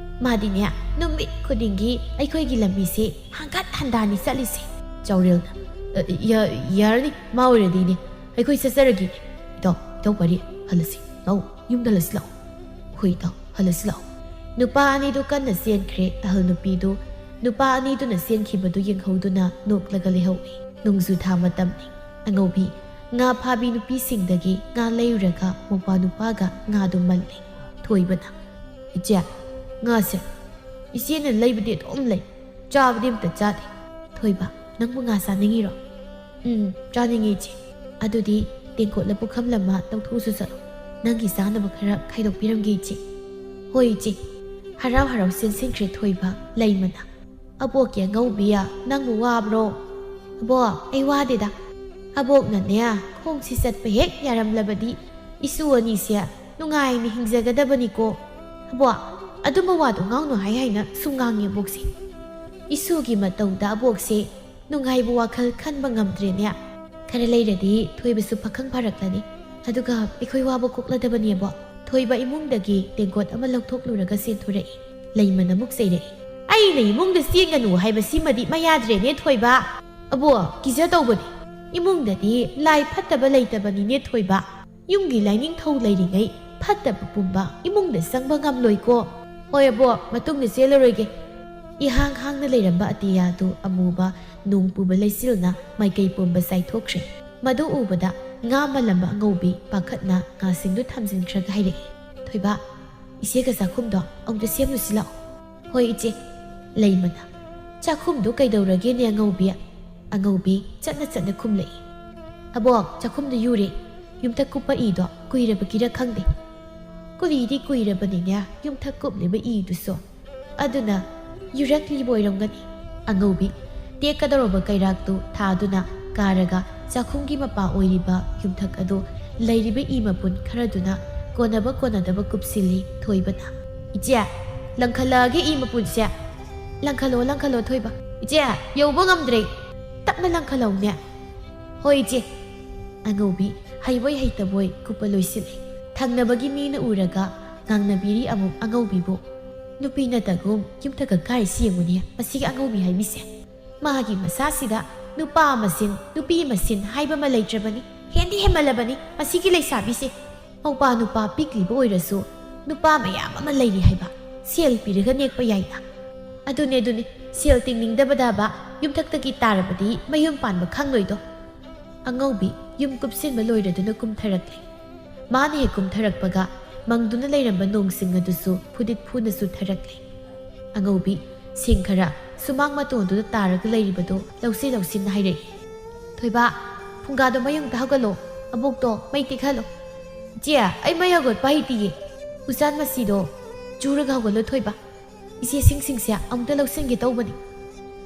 ꯃꯥꯗꯤꯅꯦ, ꯅꯨꯃꯤꯠ ꯈꯨꯗꯤꯡꯒꯤ ꯑꯩꯈꯣꯏꯒꯤ ꯂꯝꯕꯤꯁꯦ ꯍꯪꯒꯠ ꯍꯟꯗꯥꯅꯤ ꯆꯠꯂꯤꯁꯦ꯫" ꯆꯥꯎꯔꯦꯜꯅ, "ꯑ, ꯌꯥ-, ꯌꯥꯔꯅꯤ, ꯃꯥ ꯑꯣꯏꯔꯗꯤꯅꯦ, ꯑꯩꯈꯣꯏ ꯆꯠꯆꯔꯒꯦ꯫" "ꯏꯇꯥꯎ, ꯏꯇꯥꯎ ꯄꯥꯔꯤ, ꯍꯜꯂꯁꯤ ꯂꯥꯛꯑꯣ, ꯌꯨꯝꯗ ꯍꯜꯂꯁꯤ ꯂꯥꯛꯑꯣ꯫" "ꯍꯣꯏ ꯏꯇꯥꯎ, ꯍꯜꯂꯁꯤ ꯂꯥꯛꯑꯣ꯫" ꯅꯨꯄꯥ ꯑꯅꯤꯗꯨ ꯀꯟꯅ ꯆꯦꯟꯈ꯭ꯔꯦ꯫ ꯑꯍꯜ ꯅꯨꯄꯤꯗꯨ ꯅꯨꯄꯥ ꯑꯅꯤꯗꯨꯅ ꯆꯦꯟꯈꯤꯕꯗꯨ ꯌꯦꯡꯍꯧꯗꯨꯅ ꯅꯣꯛꯂꯒ ꯂꯩꯍꯧꯏ꯫ ꯅꯣꯡꯖꯨ ꯊꯥ ꯃꯇꯝꯅꯤ꯫ ꯑꯉꯧꯕꯤ ꯉꯥ ꯐꯥꯕꯤ ꯅꯨꯄꯤꯁꯤꯡꯗꯒꯤ ꯉꯥ ꯂꯩꯔꯨꯔꯒ ꯃꯧꯄ꯭ꯋꯥ ꯅꯨꯄꯥꯒ ꯉꯥꯗꯨ ꯃꯜꯂꯤ꯫ ꯊꯣꯏꯕꯅ, "ꯏꯆꯦ, ꯉꯥꯁꯦ ꯏꯆꯦꯅ ꯂꯩꯕꯗꯤ ꯑꯗꯨꯝ ꯂꯩ, ꯆꯥꯕꯗꯤ ꯑꯝꯇ ꯆꯥꯗꯦ꯫ ꯊꯣꯏꯕ, ꯅꯪꯕꯨ ꯉꯥ ꯆꯥꯅꯤꯡꯉꯤꯔꯣ?" "ꯎꯝ, ꯆꯥꯅꯤꯡꯉꯤ ꯏꯆꯦ꯫ ꯑꯗꯨꯗꯤ ꯇꯦꯡꯀꯣꯠꯂ ꯄꯨꯈꯝꯂ ꯑꯃ ꯂꯧꯊꯣꯛꯎꯁꯨ ꯆꯠꯂꯣ꯫ ꯅꯪꯒꯤ ꯆꯥꯅꯕ ꯈꯔ ꯈꯥꯏꯗꯣꯛꯄꯤꯔꯝꯒꯦ ꯏꯆꯦ꯫" "ꯍꯣꯏ ꯏꯆꯦ꯫" ꯍꯔꯥꯎ ꯍꯔꯥꯎ ꯆꯦꯟꯁꯤꯟꯈ꯭ꯔꯦ ꯊꯣꯏꯕ꯫ ꯂꯩꯃꯅ, "ꯑꯕꯣꯛꯀꯤ ꯑꯉꯧꯕꯤ, ꯅꯪꯕꯨ ꯋꯥꯕ꯭ꯔꯣ?" "ꯑꯕꯣꯛ, ꯑꯩ ꯋꯥꯗꯦꯗ꯫ ꯑꯕꯣꯛꯅꯅꯦ, ꯈꯣꯡꯁꯤ ꯆꯠꯄ ꯍꯦꯛ ꯌꯥꯔꯝꯂꯕꯗꯤ ꯏꯁꯨ ꯑꯅꯤꯁꯦ ꯅꯨꯡꯉꯥꯏꯅ ꯍꯤꯡꯖꯒꯗꯕꯅꯤꯀꯣ꯫ ꯑꯕꯣꯛ, ꯑꯗꯨꯝꯕ ꯋꯥꯗꯣ ꯉꯥꯡꯅꯨ ꯍꯥꯏ ꯍꯥꯏꯅ ꯁꯨꯝ ꯉꯥꯡꯉꯦ ꯑꯕꯣꯛꯁꯦ꯫ ꯏꯁꯨꯒꯤ ꯃꯇꯧꯗ ꯑꯕꯣꯛꯁꯦ ꯅꯨꯡꯉꯥꯏꯕ ꯋꯥꯈꯜ ꯈꯟꯕ ꯉꯝꯗ꯭ꯔꯦꯅꯦ꯫ ꯈꯔ ꯂꯩꯔꯗꯤ ꯊꯣꯏꯕꯁꯨ ꯄꯥꯈꯪ ꯐꯥꯔꯛꯂꯅꯤ꯫ ꯑꯗꯨꯒ ꯑꯩꯈꯣꯏ ꯋꯥꯕ ꯀꯣꯛꯂꯗꯕꯅꯦꯕꯣ꯫" ꯊꯣꯏꯕ ꯏꯃꯨꯡꯗꯒꯤ ꯇꯦꯡꯀꯣꯠ ꯑꯃ ꯂꯧꯊꯣꯛꯂꯨꯔꯒ ꯆꯦꯟꯊꯣꯔꯛꯏ꯫ ꯂꯩꯃꯅ ꯑꯃꯨꯛ ꯆꯩꯔꯛꯏ꯫ "ꯑꯩꯅ ꯏꯃꯨꯡꯗ ꯆꯦꯟꯒꯅꯨ ꯍꯥꯏꯕꯁꯤꯃꯗꯤ ꯃꯌꯥꯗ꯭ꯔꯦꯅꯦ ꯊꯣꯏꯕ꯫ ꯑꯕꯣ, ꯀꯤꯖ ꯇꯧꯕꯅꯤ꯫ ꯏꯃꯨꯡꯗꯗꯤ ꯂꯥꯏ ꯐꯠꯇꯕ ꯂꯩꯇꯕꯅꯤꯅꯦ ꯊꯣꯏꯕ꯫ ꯌꯨꯝꯒꯤ ꯂꯥꯏꯅꯤꯡꯊꯧ ꯂꯩꯔꯤꯉꯩ ꯐꯠꯇꯕ ꯄꯨꯝꯕ ꯏꯃꯨꯡꯗ ꯆꯪꯕ ꯉꯝꯂꯣꯏꯀꯣ꯫" "ꯍꯣꯏ ꯑꯕꯣ, ꯃꯇꯨꯡꯗ ꯆꯦꯜꯂꯔꯣꯏꯒꯦ꯫" ꯏꯍꯥꯡ ꯍꯥꯡꯅ ꯂꯩꯔꯝꯕ ꯑꯇꯤꯌꯥꯗꯨ ꯑꯃꯨꯕ ꯅꯣꯡ ꯄꯨꯕ ꯂꯩꯆꯤꯜꯅ ꯃꯥꯏꯀꯩ ꯄꯨꯝꯕ ꯆꯥꯏꯊꯣꯛꯈ꯭ꯔꯦ꯫ ꯃꯗꯨ ꯎꯕꯗ ꯉꯥ ꯃꯜꯂꯝꯕ ꯑꯉꯧꯕꯤ ꯄꯥꯈꯠꯅ ꯉꯥꯁꯤꯡꯗꯨ ꯊꯝꯖꯤꯟꯈ꯭ꯔꯒ ꯍꯥꯏꯔꯛꯏ, "ꯊꯣꯏꯕ, ꯏꯆꯦꯒ ꯆꯥꯛꯈꯨꯝꯗꯣ ꯑꯃꯨꯛꯇ ꯁꯦꯝꯂꯨꯁꯤ ꯂꯥꯛꯑꯣ꯫" "ꯍꯣꯏ ꯏꯆꯦ꯫" ꯂꯩꯃꯅ, "ꯆꯥꯛꯈꯨꯝꯗꯣ ꯀꯩꯗꯧꯔꯒꯦꯅꯦ ꯑꯉꯧꯕꯤ?" ꯑꯉꯧꯕꯤ ꯆꯠꯅ ꯆꯠꯅ ꯈꯨꯝꯂꯛꯏ, "ꯑꯕꯣꯛ, ꯆꯥꯛꯈꯨꯝꯗꯣ ꯌꯨꯔꯦ꯫ ꯌꯨꯝꯊꯛ ꯀꯨꯞꯄ ꯏꯗꯣ ꯀꯨꯏꯔꯕꯒꯤꯔ ꯈꯪꯗꯦ꯫ ꯀꯨꯂꯤꯗꯤ ꯀꯨꯏꯔꯕꯅꯤꯅꯦ ꯌꯨꯝꯊꯛ ꯀꯨꯞꯂꯤꯕ ꯏꯗꯨꯁꯨ꯫ ꯑꯗꯨꯅ ꯌꯨꯔꯛꯂꯤꯕ ꯑꯣꯏꯔꯝꯒꯅꯤ꯫" ꯑꯉꯧꯕꯤ ꯇꯦꯛꯀꯗꯧꯔꯕ ꯀꯩꯔꯥꯛꯇꯨ ꯊꯥꯗꯨꯅ ꯀꯥꯔꯒ ꯆꯥꯛꯈꯨꯝꯒꯤ ꯃꯄꯥ ꯑꯣꯏꯔꯤꯕ ꯌꯨꯝꯊꯛ ꯑꯗꯨ ꯂꯩꯔꯤꯕ ꯏ ꯃꯄꯨꯟ ꯈꯔꯗꯨꯅ ꯀꯣꯟꯅꯕ ꯀꯣꯟꯅꯗꯕ ꯀꯨꯞꯁꯤꯜꯂꯤ ꯊꯣꯏꯕꯅ꯫ "ꯏꯆꯦ, ꯂꯪꯈꯠꯂꯛꯑꯒꯦ ꯏ ꯃꯄꯨꯟꯁꯦ꯫" "ꯂꯪꯈꯠꯂꯣ, ꯂꯪꯈꯠꯂꯣ ꯊꯣꯏꯕ꯫" "ꯏꯆꯦ, ꯌꯧꯕ ꯉꯝꯗ꯭ꯔꯦ꯫ ꯇꯞꯅ ꯂꯪꯈꯠꯂꯧꯅꯦ꯫" "ꯍꯣꯏ ꯏꯆꯦ꯫" ꯑꯉꯧꯕꯤ ꯍꯩꯕꯣꯏ ꯍꯩꯇꯕꯣꯏ ꯀꯨꯞꯄ ꯂꯣꯏꯁꯤꯜꯂꯤ꯫ ꯊꯪꯅꯕꯒꯤ ꯃꯤꯅ ꯎꯔꯒ ꯉꯥꯡꯅꯕꯤꯔꯤ ꯑꯃꯨꯛ ꯑꯉꯧꯕꯤꯕꯨ꯫ "ꯅꯨꯄꯤ ꯅꯠꯇꯒꯨꯝ ꯌꯨꯝꯊꯛꯀ ꯀꯥꯏꯔꯤꯁꯤ ꯌꯦꯡꯉꯨꯅꯦ, ꯃꯁꯤꯒꯤ ꯑꯉꯧꯕꯤ ꯍꯥꯏꯕꯤꯁꯦ꯫ ꯃꯥꯒꯤ ꯃꯁꯥꯁꯤꯗ ꯅꯨꯄꯥ ꯃꯁꯤꯟ, ꯅꯨꯄꯤ ꯃꯁꯤꯟ ꯍꯥꯏꯕ ꯑꯃ ꯂꯩꯇ꯭ꯔꯕꯅꯤ꯫ ꯍꯦꯟꯗꯤ ꯍꯦꯟꯃꯜꯂꯕꯅꯤ ꯃꯁꯤꯒꯤ ꯂꯩꯁꯥꯕꯤꯁꯦ꯫ ꯃꯧꯄꯥ ꯅꯨꯄꯥ ꯄꯤꯛꯂꯤꯕ ꯑꯣꯏꯔꯁꯨ ꯅꯨꯄꯥ ꯃꯌꯥꯝ ꯑꯃ ꯂꯩꯔꯤ ꯍꯥꯏꯕ꯫ ꯁꯦꯜ ꯄꯤꯔꯒ ꯅꯦꯛꯄ ꯌꯥꯏꯅ꯫" "ꯑꯗꯨꯅꯦ, ꯑꯗꯨꯅꯦ꯫ ꯁꯦꯜ ꯇꯤꯡꯅꯤꯡꯗꯕꯗꯕ ꯌꯨꯝꯊꯛꯇꯒꯤ ꯇꯥꯔꯕꯗꯤ ꯃꯌꯨꯝ ꯄꯥꯟꯕ ꯈꯪꯂꯣꯏꯗꯣ꯫ ꯑꯉꯧꯕꯤ ꯌꯨꯝ ꯀꯨꯞꯁꯤꯟꯕ ꯂꯣꯏꯔꯗꯨꯅ ꯀꯨꯝꯊꯔꯛꯂꯦ꯫ ꯃꯥꯅ ꯍꯦꯛ ꯀꯨꯝꯊꯔꯛꯄꯒ ꯃꯪꯗꯨꯅ ꯂꯩꯔꯝꯕ ꯅꯣꯡꯁꯤꯡ ꯑꯗꯨꯁꯨ ꯐꯨꯗꯤꯠ ꯐꯨꯅ ꯆꯨꯊꯔꯛꯂꯦ꯫ ꯑꯉꯧꯕꯤ ꯁꯤꯡ ꯈꯔ ꯁꯨꯃꯥꯡ ꯃꯇꯣꯟꯗꯨꯗ ꯇꯥꯔꯒ ꯂꯩꯔꯤꯕꯗꯨ ꯂꯧꯁꯤ ꯂꯧꯁꯤꯟꯅ ꯍꯥꯏꯔꯛꯏ꯫ "ꯊꯣꯏꯕ, ꯐꯨꯡꯒꯥꯗꯣ ꯃꯌꯨꯝꯗ ꯍꯧꯒꯠꯂꯣ, ꯑꯕꯣꯛꯇꯣ ꯃꯩ ꯇꯦꯛꯍꯜꯂꯣ꯫" "ꯏꯆꯦ, ꯑꯩ ꯃꯩ ꯍꯧꯒꯠꯄ ꯍꯩꯇꯤꯌꯦ꯫ ꯎꯆꯥꯟ ꯃꯁꯤꯗꯣ ꯆꯨꯔꯒ ꯍꯧꯒꯠꯂꯣ ꯊꯣꯏꯕ꯫ ꯏꯆꯦ ꯁꯤꯡꯁꯤꯡꯁꯦ ꯑꯃꯨꯛꯇ ꯂꯧꯁꯤꯟꯒꯦ ꯇꯧꯕꯅꯤ꯫"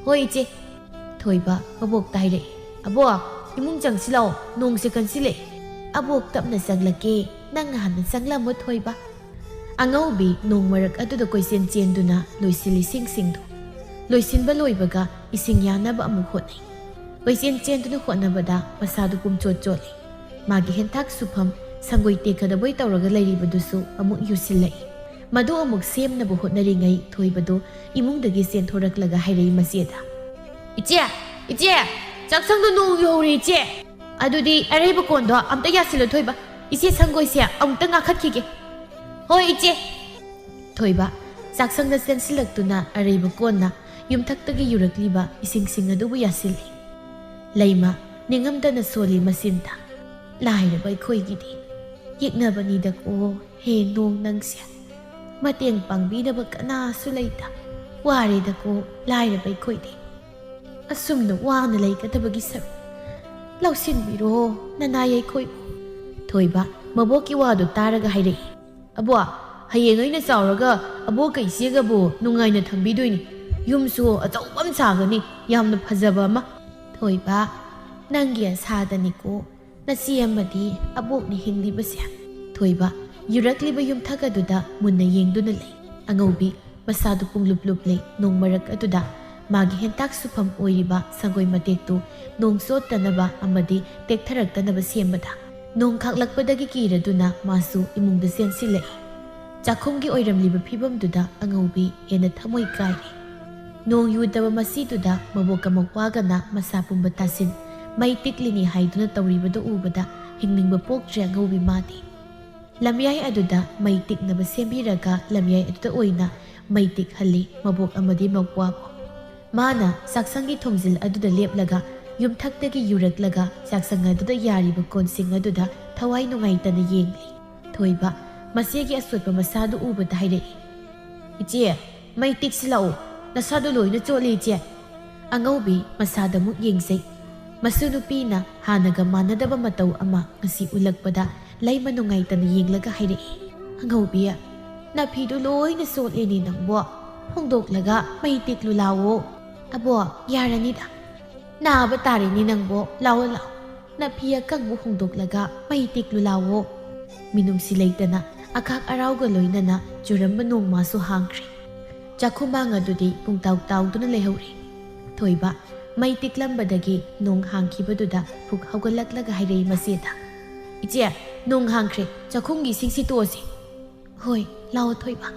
"ꯍꯣꯏ ꯏꯆꯦ꯫" ꯊꯣꯏꯕ ꯃꯕꯣꯛꯇ ꯍꯥꯏꯔꯛꯏ꯫ "ꯑꯕꯣꯛ, ꯏꯃꯨꯡ ꯆꯪꯁꯤꯜꯂꯛꯑꯣ, ꯅꯣꯡꯁꯦ ꯀꯟꯁꯤꯜꯂꯛꯑꯦ꯫" "ꯑꯕꯣꯛ ꯇꯞꯅ ꯆꯪꯂꯛꯀꯦ, ꯅꯪꯅ ꯍꯥꯟꯅ ꯆꯪꯂꯝꯃꯣ ꯊꯣꯏꯕ꯫" ꯑꯉꯧꯕꯤ ꯅꯣꯡ ꯃꯔꯛ ꯑꯗꯨꯗ ꯀꯣꯏꯆꯦꯟ ꯆꯦꯟꯗꯨꯅ ꯂꯣꯏꯁꯤꯜꯂꯤ ꯁꯤꯡꯁꯤꯡꯗꯨ꯫ ꯂꯣꯏꯁꯤꯟꯕ ꯂꯣꯏꯕꯒ ꯏꯁꯤꯡ ꯌꯥꯅꯕ ꯑꯃꯨꯛ ꯍꯣꯠꯅꯩ꯫ ꯀꯣꯏꯆꯦꯟ ꯆꯦꯟꯗꯨꯅ ꯍꯣꯠꯅꯕꯗ ꯃꯁꯥꯗꯨ ꯄꯨꯝꯆꯣꯠ ꯆꯣꯠꯂꯤ꯫ ꯃꯥꯒꯤ ꯍꯦꯟꯇꯥꯛ ꯁꯨꯐꯝ ꯁꯪꯒꯣꯏ ꯇꯦꯛꯀꯗꯕꯣꯏ ꯇꯧꯔꯒ ꯂꯩꯔꯤꯕꯗꯨꯁꯨ ꯑꯃꯨꯛ ꯌꯨꯁꯤꯜꯂꯛꯏ꯫ ꯃꯗꯨ ꯑꯃꯨꯛ ꯁꯦꯝꯅꯕ ꯍꯣꯠꯅꯔꯤꯉꯩ ꯊꯣꯏꯕꯗꯨ ꯏꯃꯨꯡꯗꯒꯤ ꯆꯦꯟꯊꯣꯔꯛꯂꯒ ꯍꯥꯏꯔꯛꯏ ꯃꯆꯦꯗ꯫ "ꯏꯆꯦ, ꯏꯆꯦ, ꯆꯥꯛꯁꯪꯗ ꯅꯣꯡ ꯌꯨꯍꯧꯔꯦ ꯏꯆꯦ꯫ ꯑꯗꯨꯗꯤ ꯑꯔꯩꯕ ꯀꯣꯟꯗꯣ ꯑꯝꯇ ꯌꯥꯁꯤꯜꯂꯣ ꯊꯣꯏꯕ꯫ ꯏꯆꯦ ꯁꯪꯒꯣꯏꯁꯦ ꯑꯃꯨꯛꯇ ꯉꯥꯈꯠꯈꯤꯒꯦ꯫" "ꯍꯣꯏ ꯏꯆꯦ꯫" ꯊꯣꯏꯕ ꯆꯥꯛꯁꯪꯗ ꯆꯦꯟꯁꯤꯜꯂꯛꯇꯨꯅ ꯑꯔꯩꯕ ꯀꯣꯟꯅ ꯌꯨꯝꯊꯛꯇꯒꯤ ꯌꯨꯔꯛꯂꯤꯕ ꯏꯁꯤꯡꯁꯤꯡ ꯑꯗꯨꯕꯨ ꯌꯥꯁꯤꯜꯂꯤ꯫ ꯂꯩꯃ ꯅꯤꯡꯉꯝꯗꯅ ꯁꯣꯜꯂꯤ ꯃꯆꯤꯟꯗ꯫ "ꯂꯥꯏꯔꯕ ꯑꯩꯈꯣꯏꯒꯤꯗꯤ ꯌꯦꯛꯅꯕꯅꯤꯗꯀꯣ ꯍꯦ ꯅꯣꯡ ꯅꯪꯁꯦ꯫ ꯃꯇꯦꯡ ꯄꯥꯡꯕꯤꯅꯕ ꯀꯅꯥꯁꯨ ꯂꯩꯇ꯫ ꯋꯥꯔꯦꯗꯀꯣ ꯂꯥꯏꯔꯕ ꯑꯩꯈꯣꯏꯗꯤ꯫ ꯑꯁꯨꯝꯅ ꯋꯥꯅ ꯂꯩꯒꯗꯕꯒꯤ ꯁꯔꯨꯛ ꯂꯧꯁꯤꯟꯕꯤꯔꯣ ꯅꯅꯥꯏ ꯑꯩꯈꯣꯏꯕꯨ꯫" ꯊꯣꯏꯕ ꯃꯕꯣꯛꯀꯤ ꯋꯥꯗꯨ ꯇꯥꯔꯒ ꯍꯥꯏꯔꯛꯏ꯫ "ꯑꯕꯣꯛ, ꯍꯌꯦꯡ ꯑꯩꯅ ꯆꯥꯎꯔꯒ ꯑꯕꯣꯛꯀ ꯏꯆꯦꯒꯕꯨ ꯅꯨꯡꯉꯥꯏꯅ ꯊꯝꯕꯤꯗꯣꯏꯅꯤ꯫ ꯌꯨꯝꯁꯨ ꯑꯆꯧꯕ ꯑꯃ ꯁꯥꯒꯅꯤ, ꯌꯥꯝꯅ ꯐꯖꯕ ꯑꯃ꯫" "ꯊꯣꯏꯕ, ꯅꯪꯒꯤ ꯑꯁꯥꯗꯅꯤꯀꯣ ꯅꯆꯦ ꯑꯃꯗꯤ ꯑꯕꯣꯛꯅ ꯍꯤꯡꯂꯤꯕꯁꯦ꯫" ꯊꯣꯏꯕ ꯌꯨꯔꯛꯂꯤꯕ ꯌꯨꯝꯊꯛ ꯑꯗꯨꯗ ꯃꯨꯟꯅ ꯌꯦꯡꯗꯨꯅ ꯂꯩ꯫ ꯑꯉꯧꯕꯤ ꯃꯁꯥꯗꯨ ꯄꯨꯡꯂꯨꯞ ꯂꯨꯞꯂꯦ꯫ ꯅꯣꯡ ꯃꯔꯛ ꯑꯗꯨꯗ ꯃꯥꯒꯤ ꯍꯦꯟꯇꯥꯛ ꯁꯨꯐꯝ ꯑꯣꯏꯔꯤꯕ ꯁꯪꯒꯣꯏ ꯃꯇꯦꯛꯇꯨ ꯅꯣꯡ ꯆꯣꯠꯇꯅꯕ ꯑꯃꯗꯤ ꯇꯦꯛꯊꯔꯛꯇꯅꯕ ꯁꯦꯝꯕꯗ ꯅꯣꯡ ꯈꯥꯛꯂꯛꯄꯗꯒꯤ ꯀꯤꯔꯗꯨꯅ ꯃꯥꯁꯨ ꯏꯃꯨꯡꯗ ꯆꯦꯟꯁꯤꯜꯂꯛꯏ꯫ ꯆꯥꯛꯈꯨꯝꯒꯤ ꯑꯣꯏꯔꯝꯂꯤꯕ ꯐꯤꯕꯝꯗꯨꯗ ꯑꯉꯧꯕꯤ ꯍꯦꯟꯅ ꯊꯃꯣꯏ ꯀꯥꯏꯔꯦ꯫ ꯅꯣꯡ ꯌꯨꯗꯕ ꯃꯁꯤꯗꯨꯗ ꯃꯕꯣꯛꯀ ꯃꯧꯄ꯭ꯋꯥꯒꯅ ꯃꯁꯥ ꯄꯨꯝꯕ ꯇꯥꯁꯤꯟ ꯃꯩ ꯇꯤꯛꯂꯤꯅꯤ ꯍꯥꯏꯗꯨꯅ ꯇꯧꯔꯤꯕꯗꯨ ꯎꯕꯗ ꯍꯤꯡꯅꯤꯡꯕ ꯄꯣꯛꯇ꯭ꯔꯦ ꯑꯉꯧꯕꯤ ꯃꯥꯗꯤ꯫ ꯂꯝꯌꯥꯏ ꯑꯗꯨꯗ ꯃꯩ ꯇꯤꯛꯅꯕ ꯁꯦꯝꯕꯤꯔꯒ ꯂꯝꯌꯥꯏ ꯑꯗꯨꯗ ꯑꯣꯏꯅ ꯃꯩ ꯇꯤꯛꯍꯜꯂꯤ ꯃꯕꯣꯛ ꯑꯃꯗꯤ ꯃꯧꯄ꯭ꯋꯥꯕꯨ꯫ ꯃꯥꯅ ꯆꯥꯛꯁꯪꯒꯤ ꯊꯣꯡꯖꯤꯜ ꯑꯗꯨꯗ ꯂꯦꯞꯂꯒ ꯌꯨꯝꯊꯛꯇꯒꯤ ꯌꯨꯔꯛꯂꯒ ꯆꯥꯛꯁꯪ ꯑꯗꯨꯗ ꯌꯥꯔꯤꯕ ꯀꯣꯟꯁꯤꯡ ꯑꯗꯨꯗ ꯊꯋꯥꯏ ꯅꯨꯡꯉꯥꯏꯇꯅ ꯌꯦꯡꯂꯤ꯫ ꯊꯣꯏꯕ, ꯃꯆꯦꯒꯤ ꯑꯁꯣꯠꯄ ꯃꯁꯥꯗꯨ ꯎꯕꯗ ꯍꯥꯏꯔꯛꯏ, "ꯏꯆꯦ, ꯃꯩ ꯇꯤꯛꯁꯤꯜꯂꯛꯎ, ꯅꯁꯥꯗꯨ ꯂꯣꯏꯅ ꯆꯣꯠꯂꯤ ꯏꯆꯦ꯫" ꯑꯉꯧꯕꯤ ꯃꯁꯥꯗ ꯑꯃꯨꯛ ꯌꯦꯡꯖꯩ꯫ ꯃꯁꯨ ꯅꯨꯄꯤꯅ ꯍꯥꯟꯅꯒ ꯃꯥꯟꯅꯗꯕ ꯃꯇꯧ ꯑꯃ ꯉꯁꯤ ꯎꯠꯂꯛꯄꯗ ꯂꯩꯃ ꯅꯨꯡꯉꯥꯏꯇꯅ ꯌꯦꯡꯂꯒ ꯍꯥꯏꯔꯛꯏ, "ꯑꯉꯧꯕꯤ, ꯅꯐꯤꯗꯨ ꯂꯣꯏꯅ ꯆꯣꯠꯂꯦꯅꯦ ꯅꯪꯕꯣ꯫ ꯍꯣꯡꯗꯣꯛꯂꯒ ꯃꯩ ꯇꯤꯛꯂꯨ ꯂꯥꯎꯑꯣ꯫" "ꯑꯕꯣ, ꯌꯥꯔꯅꯤꯗ꯫ ꯅꯥꯕ ꯇꯥꯔꯦꯅꯦ ꯅꯪꯕꯣ꯫ ꯂꯥꯎꯑꯣ, ꯂꯥꯎꯑꯣ꯫ ꯅꯐꯤ ꯑꯀꯪꯕ ꯍꯣꯡꯗꯣꯛꯂꯒ ꯃꯩ ꯇꯤꯛꯂꯨ ꯂꯥꯎꯑꯣ꯫" ꯃꯤꯅꯨꯡꯁꯤ ꯂꯩꯇꯅ ꯑꯈꯥꯛ ꯑꯔꯥꯎꯒ ꯂꯣꯏꯅꯅ ꯆꯨꯔꯝꯕ ꯅꯣꯡꯃꯁꯨ ꯍꯥꯡꯈ꯭ꯔꯦ꯫ ꯆꯥꯛꯈꯨꯃꯥꯡ ꯑꯗꯨꯗꯤ ꯄꯨꯡꯇꯥꯎ ꯇꯥꯎꯗꯨꯅ ꯂꯩꯍꯧꯔꯦ꯫ ꯊꯣꯏꯕ, ꯃꯩ ꯇꯤꯛꯂꯝꯕꯗꯒꯤ ꯅꯣꯡ ꯍꯥꯡꯈꯤꯕꯗꯨꯗ ꯐꯨꯛ ꯍꯧꯒꯠꯂꯛꯂꯒ ꯍꯥꯏꯔꯛꯏ ꯃꯆꯦꯗ, "ꯏꯆꯦ, ꯅꯣꯡ ꯍꯥꯡꯈ꯭ꯔꯦ, ꯆꯥꯛꯈꯨꯝꯒꯤ ꯏꯁꯤꯡ ꯁꯤꯠꯇꯣꯛꯑꯁꯤ꯫" "ꯍꯣꯏ, ꯂꯥꯛꯑꯣ ꯊꯣꯏꯕ꯫"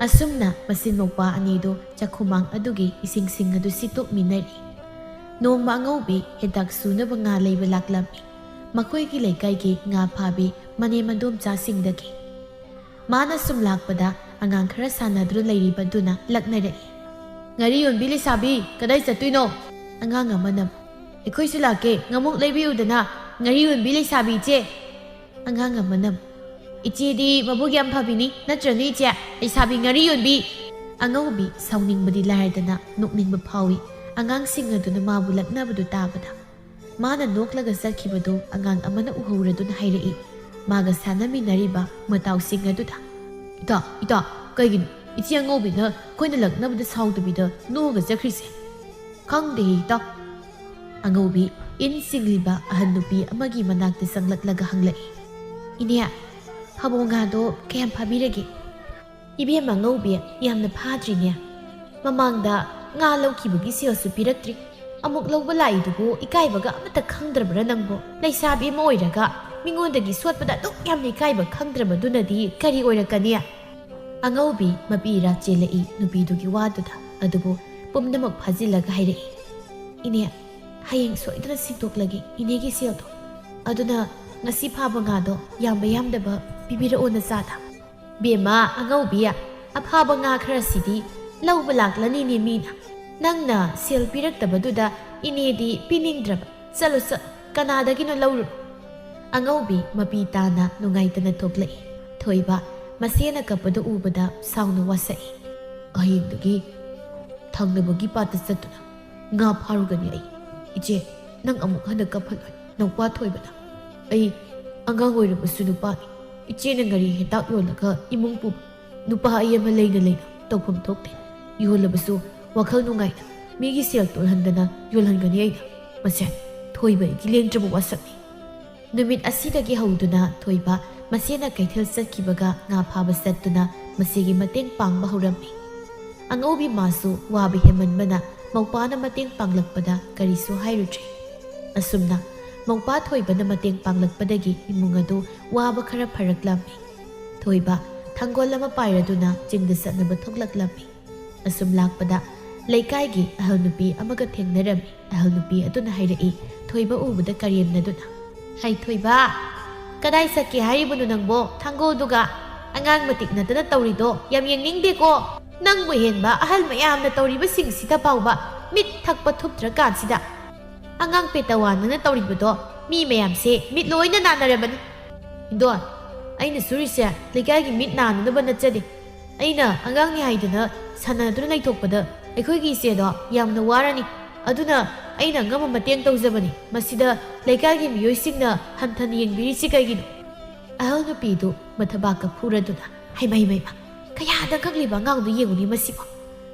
ꯑꯁꯨꯝꯅ ꯃꯆꯤꯟ ꯃꯧꯄ꯭ꯋꯥ ꯑꯅꯤꯗꯨ ꯆꯥꯛꯈꯨꯃꯥꯡ ꯑꯗꯨꯒꯤ ꯏꯁꯤꯡꯁꯤꯡ ꯑꯗꯨ ꯁꯤꯠꯇꯣꯛꯃꯤꯟꯅꯔꯤ꯫ ꯅꯣꯡꯃ ꯑꯉꯧꯕꯤ ꯍꯦꯟꯇꯥꯛ ꯁꯨꯅꯕ ꯉꯥ ꯂꯩꯕ ꯂꯥꯛꯂꯝꯃꯤ꯫ ꯃꯈꯣꯏꯒꯤ ꯂꯩꯀꯥꯏꯒꯤ ꯉꯥ ꯐꯥꯕꯤ ꯃꯅꯦꯝ ꯃꯗꯣꯝꯆꯥꯁꯤꯡꯗꯒꯤ꯫ ꯃꯥꯅ ꯁꯨꯝ ꯂꯥꯛꯄꯗ ꯑꯉꯥꯡ ꯈꯔ ꯁꯥꯟꯅꯗꯨꯅ ꯂꯩꯔꯤꯕꯗꯨꯅ ꯂꯛꯅꯔꯛꯏ, "ꯉꯥꯔꯤ ꯌꯣꯟꯕꯤ ꯂꯩꯁꯥꯕꯤ, ꯀꯗꯥꯏ ꯆꯠꯇꯣꯏꯅꯣ?" ꯑꯉꯥꯡ ꯑꯃꯅ, "ꯑꯩꯈꯣꯏꯁꯨ ꯂꯥꯛꯀꯦ, ꯉꯥꯃꯨꯛ ꯂꯩꯕꯤꯌꯨꯗꯅ, ꯉꯥꯔꯤ ꯌꯣꯟꯕꯤ ꯂꯩꯁꯥꯕꯤ ꯏꯆꯦ꯫" ꯑꯉꯥꯡ ꯑꯃꯅ, "ꯏꯆꯦꯗꯤ ꯃꯕꯨꯛ ꯌꯥꯝ ꯐꯕꯤꯅꯤ, ꯅꯠꯇ꯭ꯔꯅꯦ ꯏꯆꯦ? ꯂꯩꯁꯥꯕꯤ ꯉꯥꯔꯤ ꯌꯣꯟꯕꯤ!" ꯑꯉꯧꯕꯤ ꯁꯥꯎꯅꯤꯡꯕꯗꯤ ꯂꯥꯏꯔꯗꯅ ꯅꯣꯛꯅꯤꯡꯕ ꯐꯥꯎꯏ꯫ ꯑꯉꯥꯡꯁꯤꯡ ꯑꯗꯨꯅ ꯃꯥꯕꯨ ꯂꯛꯅꯕꯗꯨ ꯇꯥꯕꯗ꯫ ꯃꯥꯅ ꯅꯣꯛꯂꯒ ꯆꯠꯈꯤꯕꯗꯨ ꯑꯉꯥꯡ ꯑꯃꯅ ꯎꯍꯧꯔꯗꯨꯅ ꯍꯥꯏꯔꯛꯏ, ꯃꯥꯒ ꯁꯥꯟꯅꯃꯤꯟꯅꯔꯤꯕ ꯃꯇꯥꯎꯁꯤꯡ ꯑꯗꯨꯗ, "ꯏꯇꯥ, ꯏꯇꯥ, ꯀꯩꯒꯤꯅꯣ ꯏꯆꯦ ꯑꯉꯧꯕꯤꯅ ꯑꯩꯈꯣꯏꯅ ꯂꯛꯅꯕꯗ ꯁꯥꯎꯗꯕꯤꯗ ꯅꯣꯛꯑꯒ ꯆꯠꯈ꯭ꯔꯤꯁꯦ?" "ꯈꯪꯗꯦ ꯏꯇꯥ꯫" ꯑꯉꯧꯕꯤ ꯏꯟ ꯆꯤꯡꯂꯤꯕ ꯑꯍꯟ ꯅꯨꯄꯤ ꯑꯃꯒꯤ ꯃꯅꯥꯛꯇ ꯆꯪꯂꯛꯂꯒ ꯍꯪꯂꯛꯏ, "ꯏꯅꯦ, ꯐꯥꯕꯧ ꯉꯥꯗꯣ ꯀꯌꯥꯝ ꯐꯥꯕꯤꯔꯒꯦ?" "ꯏꯕꯦꯝꯃ ꯑꯉꯧꯕꯤ, ꯌꯥꯝꯅ ꯐꯥꯗ꯭ꯔꯤꯅꯦ꯫ ꯃꯃꯥꯡꯗ ꯉꯥ ꯂꯧꯈꯤꯕꯒꯤ ꯁꯦꯜꯁꯨ ꯄꯤꯔꯛꯇ꯭ꯔꯤ꯫ ꯑꯃꯨꯛ ꯂꯧꯕ ꯂꯥꯛꯏꯗꯨꯕꯨ ꯏꯀꯥꯏꯕꯒ ꯑꯃꯠꯇ ꯈꯪꯗ꯭ꯔꯕ꯭ꯔꯥ ꯅꯪꯕꯣ? ꯂꯩꯁꯥꯕꯤ ꯑꯃ ꯑꯣꯏꯔꯒ ꯃꯤꯉꯣꯟꯗꯒꯤ ꯁꯣꯠꯄꯗ ꯑꯗꯨꯛ ꯌꯥꯝꯅ ꯏꯀꯥꯏꯕ ꯈꯪꯗ꯭ꯔꯕꯗꯨꯅꯗꯤ ꯀꯔꯤ ꯑꯣꯏꯔꯛꯀꯅꯤ?" ꯑꯉꯧꯕꯤ ꯃꯄꯤ ꯏꯔꯥ ꯆꯦꯜꯂꯛꯏ ꯅꯨꯄꯤꯗꯨꯒꯤ ꯋꯥꯗꯨꯗ, ꯑꯗꯨꯕꯨ ꯄꯨꯝꯅꯃꯛ ꯐꯥꯖꯤꯜꯂꯒ ꯍꯥꯏꯔꯛꯏ, "ꯏꯅꯦ, ꯍꯌꯦꯡ ꯁꯣꯏꯗꯅ ꯁꯤꯡꯗꯣꯛꯂꯒꯦ ꯏꯅꯦꯒꯤ ꯁꯦꯜꯗꯣ꯫ ꯑꯗꯨꯅ ꯉꯁꯤ ꯐꯥꯕ ꯉꯥꯗꯣ ꯌꯥꯝꯕ ꯌꯥꯝꯗꯕ ꯄꯤꯕꯤꯔꯛꯑꯣ ꯅꯆꯥꯗ꯫" "ꯕꯦꯝꯃ ꯑꯉꯧꯕꯤ, ꯑꯐꯥꯕ ꯉꯥ ꯈꯔꯁꯤꯗꯤ ꯂꯧꯕ ꯂꯥꯛꯂꯅꯤꯅꯦ ꯃꯤꯅ꯫ "ꯅꯪꯅ ꯁꯦꯜ ꯄꯤꯔꯛꯇꯕꯗꯨꯗ ꯏꯅꯦꯗꯤ ꯄꯤꯅꯤꯡꯗ꯭ꯔꯕ꯫ ꯆꯠꯂꯨ, ꯆꯠ, ꯀꯅꯥꯗꯒꯤꯅꯣ ꯂꯧꯔꯨꯔꯣ꯫" ꯑꯉꯧꯕꯤ ꯃꯄꯤ ꯇꯥꯅ ꯅꯨꯡꯉꯥꯏꯇꯅ ꯊꯣꯛꯂꯛꯏ꯫ ꯊꯣꯏꯕ ꯃꯁꯦꯅ ꯀꯞꯄꯗꯨ ꯎꯕꯗ ꯁꯥꯎꯅ ꯋꯥꯁꯛꯏ꯫ "ꯍꯌꯦꯡꯗꯒꯤ ꯊꯪꯅꯕꯒꯤ ꯄꯥꯠꯇ ꯆꯠꯇꯨꯅ ꯉꯥ ꯐꯥꯔꯨꯒꯅꯤ ꯑꯩ꯫ ꯏꯆꯦ, ꯅꯪ ꯑꯃꯨꯛ ꯍꯟꯅ ꯀꯞꯍꯜꯂꯣꯏ, ꯅꯧꯄꯥ ꯊꯣꯏꯕꯅ꯫ ꯑꯩ ꯑꯉꯥꯡ ꯑꯣꯏꯔꯕꯁꯨ ꯅꯨꯄꯥꯅꯤ꯫ ꯏꯆꯦꯅ ꯉꯥꯔꯤ ꯍꯦꯟꯇꯥꯛ ꯌꯣꯜꯂꯒ ꯏꯃꯨꯡ ꯄꯨꯕ ꯅꯨꯄꯥ ꯑꯩ ꯑꯃ ꯂꯩꯅ ꯂꯩꯅ ꯇꯧꯐꯝ ꯊꯣꯛꯇꯦ꯫ ꯌꯣꯜꯂꯕꯁꯨ ꯋꯥꯈꯜ ꯅꯨꯡꯉꯥꯏꯅ ꯃꯤꯒꯤ ꯁꯦꯜ ꯇꯣꯜꯍꯟꯗꯅ ꯌꯣꯜꯍꯟꯒꯅꯤ ꯑꯩꯅ꯫ ꯃꯁꯦ ꯊꯣꯏꯕ ꯑꯩꯒꯤ ꯂꯦꯡꯗ꯭ꯔꯕ ꯋꯥꯁꯛꯅꯤ꯫" ꯅꯨꯃꯤꯠ ꯑꯁꯤꯗꯒꯤ ꯍꯧꯗꯨꯅ ꯊꯣꯏꯕ ꯃꯁꯦꯅ ꯀꯩꯊꯦꯜ ꯆꯠꯈꯤꯕꯒ ꯉꯥ ꯐꯥꯕ ꯆꯠꯇꯨꯅ ꯃꯁꯦꯒꯤ ꯃꯇꯦꯡ ꯄꯥꯡꯕ ꯍꯧꯔꯝꯃꯤ꯫ ꯑꯉꯧꯕꯤ ꯃꯥꯁꯨ ꯋꯥꯕ ꯍꯦꯟꯃꯟꯕꯅ ꯃꯧꯄꯥꯅ ꯃꯇꯦꯡ ꯄꯥꯡꯂꯛꯄꯗ ꯀꯔꯤꯁꯨ ꯍꯥꯏꯔꯨꯗ꯭ꯔꯦ꯫ ꯑꯁꯨꯝꯅ ꯃꯧꯄꯥ ꯊꯣꯏꯕꯅ ꯃꯇꯦꯡ ꯄꯥꯡꯂꯛꯄꯗꯒꯤ ꯏꯃꯨꯡ ꯑꯗꯨ ꯋꯥꯕ ꯈꯔ ꯐꯔꯛꯂꯝꯃꯤ꯫ ꯊꯣꯏꯕ ꯊꯥꯡꯒꯣꯜ ꯑꯃ ꯄꯥꯏꯔꯗꯨꯅ ꯆꯤꯡꯗ ꯆꯠꯅꯕ ꯊꯣꯛꯂꯛꯂꯝꯃꯤ꯫ ꯑꯁꯨꯝ ꯂꯥꯛꯄꯗ ꯂꯩꯀꯥꯏꯒꯤ ꯑꯍꯜ ꯅꯨꯄꯤ ꯑꯃꯒ ꯊꯦꯡꯅꯔꯝꯃꯤ꯫ ꯑꯍꯜ ꯅꯨꯄꯤ ꯑꯗꯨꯅ ꯍꯥꯏꯔꯛꯏ, ꯊꯣꯏꯕ ꯎꯕꯗ ꯀꯔꯦꯝꯅꯗꯨꯅ, "ꯍꯩ ꯊꯣꯏꯕ, ꯀꯗꯥꯏ ꯆꯠꯀꯦ ꯍꯥꯏꯔꯤꯕꯅꯣ ꯅꯪꯕꯣ? ꯊꯥꯡꯒꯣꯜꯗꯨꯒ ꯑꯉꯥꯡ ꯃꯇꯤꯛ ꯅꯠꯇꯅ ꯇꯧꯔꯤꯗꯣ ꯌꯥꯝ ꯌꯦꯡꯅꯤꯡꯗꯦꯀꯣ꯫ ꯅꯪꯕꯨ ꯍꯦꯟꯕ ꯑꯍꯜ ꯃꯌꯥꯝꯅ ꯇꯧꯔꯤꯕꯁꯤꯡꯁꯤꯗ ꯐꯥꯎꯕ ꯃꯤꯠ ꯊꯛꯄ ꯊꯨꯞꯇ꯭ꯔꯀꯥꯟꯁꯤꯗ ꯑꯉꯥꯡ ꯄꯦꯇꯋꯥ ꯅꯪꯅ ꯇꯧꯔꯤꯕꯗꯣ ꯃꯤ ꯃꯌꯥꯝꯁꯦ ꯃꯤꯠ ꯂꯣꯏꯅ ꯅꯥꯟꯅꯔꯕꯅꯤ꯫" "ꯏꯟꯗꯣꯟ, ꯑꯩꯅ ꯁꯨꯔꯤꯁꯦ ꯂꯩꯀꯥꯏꯒꯤ ꯃꯤꯠ ꯅꯥꯅꯅꯕ ꯅꯠꯆꯗꯦ꯫ ꯑꯩꯅ ꯑꯉꯥꯡꯅꯤ ꯍꯥꯏꯗꯅ ꯁꯥꯟꯅꯗꯨꯅ ꯂꯩꯊꯣꯛꯄꯗ ꯑꯩꯈꯣꯏꯒꯤ ꯏꯆꯦꯗꯣ ꯌꯥꯝꯅ ꯋꯥꯔꯅꯤ꯫ ꯑꯗꯨꯅ ꯑꯩꯅ ꯑꯉꯝꯕ ꯃꯇꯦꯡ ꯇꯧꯖꯕꯅꯤ꯫ ꯃꯁꯤꯗ ꯂꯩꯀꯥꯏꯒꯤ ꯃꯤꯑꯣꯏꯁꯤꯡꯅ ꯍꯟꯊꯅ ꯌꯦꯡꯕꯤꯔꯤꯁꯤ ꯀꯩꯒꯤꯅꯣ?" ꯑꯍꯜ ꯅꯨꯄꯤꯗꯨ ꯃꯊꯕꯥꯛꯀ ꯐꯨꯔꯗꯨꯅ, "ꯍꯩꯃ, ꯍꯩꯃ, ꯍꯩꯃ, ꯀꯌꯥꯗ ꯀꯛꯂꯤꯕ ꯑꯉꯥꯡꯗꯣ ꯌꯦꯡꯉꯨꯅꯦ ꯃꯁꯤꯕꯣ꯫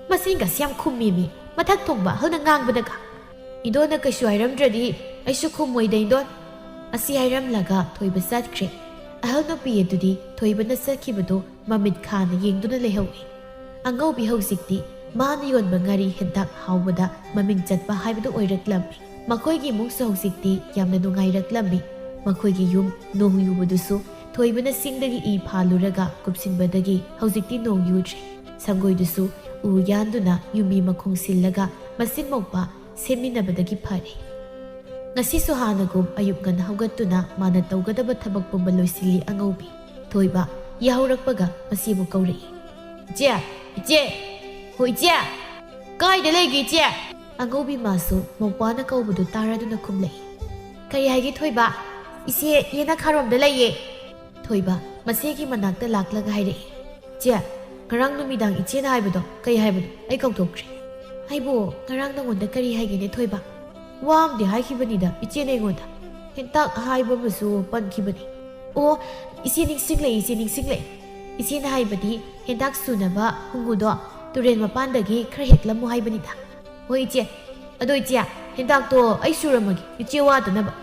ꯃꯆꯤꯟꯒꯁꯤ ꯌꯥꯝ ꯈꯨꯝꯃꯦꯃꯤ, ꯃꯊꯛ ꯊꯣꯡꯕ ꯑꯍꯜꯅ ꯉꯥꯡꯕꯗꯒ꯫ ꯏꯟꯗꯣꯟꯅ ꯀꯩꯁꯨ ꯍꯥꯏꯔꯝꯗ꯭ꯔꯗꯤ ꯑꯩꯁꯨ ꯈꯨꯝꯃꯣꯏꯗ, ꯏꯟꯗꯣꯟ꯫" ꯑꯁꯤ ꯍꯥꯏꯔꯝꯂꯒ ꯊꯣꯏꯕ ꯆꯠꯈ꯭ꯔꯦ꯫ ꯑꯍꯜ ꯅꯨꯄꯤ ꯑꯗꯨꯗꯤ ꯊꯣꯏꯕꯅ ꯆꯠꯈꯤꯕꯗꯨ ꯃꯃꯤꯠ ꯈꯥꯅ ꯌꯦꯡꯗꯨꯅ ꯂꯩꯍꯧꯏ꯫ ꯑꯉꯧꯕꯤ ꯍꯧꯖꯤꯛꯇꯤ ꯃꯥꯅ ꯌꯣꯟꯕ ꯉꯥꯔꯤ ꯍꯦꯟꯇꯥꯛ ꯍꯥꯎꯕꯗ ꯃꯃꯤꯡ ꯆꯠꯄ ꯍꯥꯏꯕꯗꯨ ꯑꯣꯏꯔꯛꯂꯝꯃꯤ꯫ ꯃꯈꯣꯏꯒꯤ ꯏꯃꯨꯡꯁꯨ ꯍꯧꯖꯤꯛꯇꯤ ꯌꯥꯝꯅ ꯅꯨꯡꯉꯥꯏꯔꯛꯂꯝꯃꯤ꯫ ꯃꯈꯣꯏꯒꯤ ꯌꯨꯝ ꯅꯣꯡ ꯌꯨꯕꯗꯨꯁꯨ ꯊꯣꯏꯕꯅ ꯆꯤꯡꯗꯒꯤ ꯏ ꯐꯥꯜꯂꯨꯔꯒ ꯀꯨꯞꯁꯤꯟꯕꯗꯒꯤ ꯍꯧꯖꯤꯛꯇꯤ ꯅꯣꯡ ꯌꯨꯗ꯭ꯔꯦ꯫ ꯁꯪꯒꯣꯏꯗꯨꯁꯨ ꯎ ꯌꯥꯟꯗꯨꯅ ꯌꯨꯝꯕꯤ ꯃꯈꯣꯡ ꯁꯤꯜꯂꯒ ꯃꯆꯤꯟ ꯃꯧꯄꯥ ꯁꯦꯝꯃꯤꯟꯅꯕꯗꯒꯤ ꯐꯔꯦ꯫ ꯉꯁꯤꯁꯨ ꯍꯥꯟꯅꯒꯨꯝ ꯑꯌꯨꯛ ꯉꯟꯅ ꯍꯧꯒꯠꯇꯨꯅ ꯃꯥꯅ ꯇꯧꯒꯗꯕ ꯊꯕꯛ ꯄꯨꯝꯕ ꯂꯣꯏꯁꯤꯜꯂꯤ ꯑꯉꯧꯕꯤ꯫ ꯊꯣꯏꯕ ꯌꯥꯍꯧꯔꯛꯄꯒ ꯃꯆꯦꯕꯨ ꯀꯧꯔꯛꯏ꯫ "ꯏꯆꯦ! ꯏꯆꯦ! ꯍꯣ ꯏꯆꯦ!" "ꯀꯥꯏꯗ ꯂꯩꯒꯦ, ꯏꯆꯦ?" ꯑꯉꯧꯕꯤ ꯃꯥꯁꯨ ꯃꯧꯄ꯭ꯋꯥꯅ ꯀꯧꯕꯗꯨ ꯇꯥꯔꯗꯨꯅ ꯈꯨꯝꯂꯛꯏ꯫ "ꯀꯔꯤ ꯍꯥꯏꯒꯦ, ꯊꯣꯏꯕ?" "ꯏꯆꯦ, ꯌꯦꯅꯈꯥꯔꯣꯝꯗ ꯂꯩꯌꯦ꯫" ꯊꯣꯏꯕ ꯃꯆꯦꯒꯤ ꯃꯅꯥꯛꯇ ꯂꯥꯛꯂꯒ ꯍꯥꯏꯔꯛꯏ꯫ "ꯆꯦ, ꯉꯔꯥꯡ ꯅꯨꯃꯤꯗꯥꯡ ꯏꯆꯦꯅ ꯍꯥꯏꯕꯗꯣ ꯀꯩ ꯍꯥꯏꯕꯅꯣ? ꯑꯩ ꯀꯥꯎꯊꯣꯛꯈ꯭ꯔꯦ꯫" "ꯑꯩꯕꯨ ꯉꯔꯥꯡ ꯅꯉꯣꯟꯗ ꯀꯔꯤ ꯍꯥꯏꯒꯦꯅꯦ, ꯊꯣꯏꯕ?" "ꯋꯥ ꯑꯃꯗꯤ ꯍꯥꯏꯈꯤꯕꯅꯤꯗ ꯏꯆꯦꯅ ꯑꯩꯉꯣꯟꯗ꯫ ꯍꯦꯟꯇꯥꯛ ꯍꯥꯏꯕ ꯑꯃꯁꯨ ꯄꯟꯈꯤꯕꯅꯤ꯫" "ꯑꯣ, ꯏꯆꯦ ꯅꯤꯡꯁꯤꯡꯂꯛꯏ, ꯏꯆꯦ ꯅꯤꯡꯁꯤꯡꯂꯛꯏ꯫ ꯏꯆꯦꯅ ꯍꯥꯏꯕꯗꯤ ꯍꯦꯟꯇꯥꯛ ꯁꯨꯅꯕ ꯍꯨꯡꯒꯨꯗꯣ ꯇꯨꯔꯦꯜ ꯃꯄꯥꯟꯗꯒꯤ ꯈꯔ ꯍꯦꯛꯂꯝꯃꯨ ꯍꯥꯏꯕꯅꯤꯗ꯫" "ꯍꯣꯏ ꯏꯆꯦ꯫ ꯑꯗꯣ ꯏꯆꯦ, ꯍꯦꯟꯇꯥꯛꯇꯣ ꯑꯩ ꯁꯨꯔꯝꯃꯒꯦ, ꯏꯆꯦ ꯋꯥꯗꯅꯕ꯫"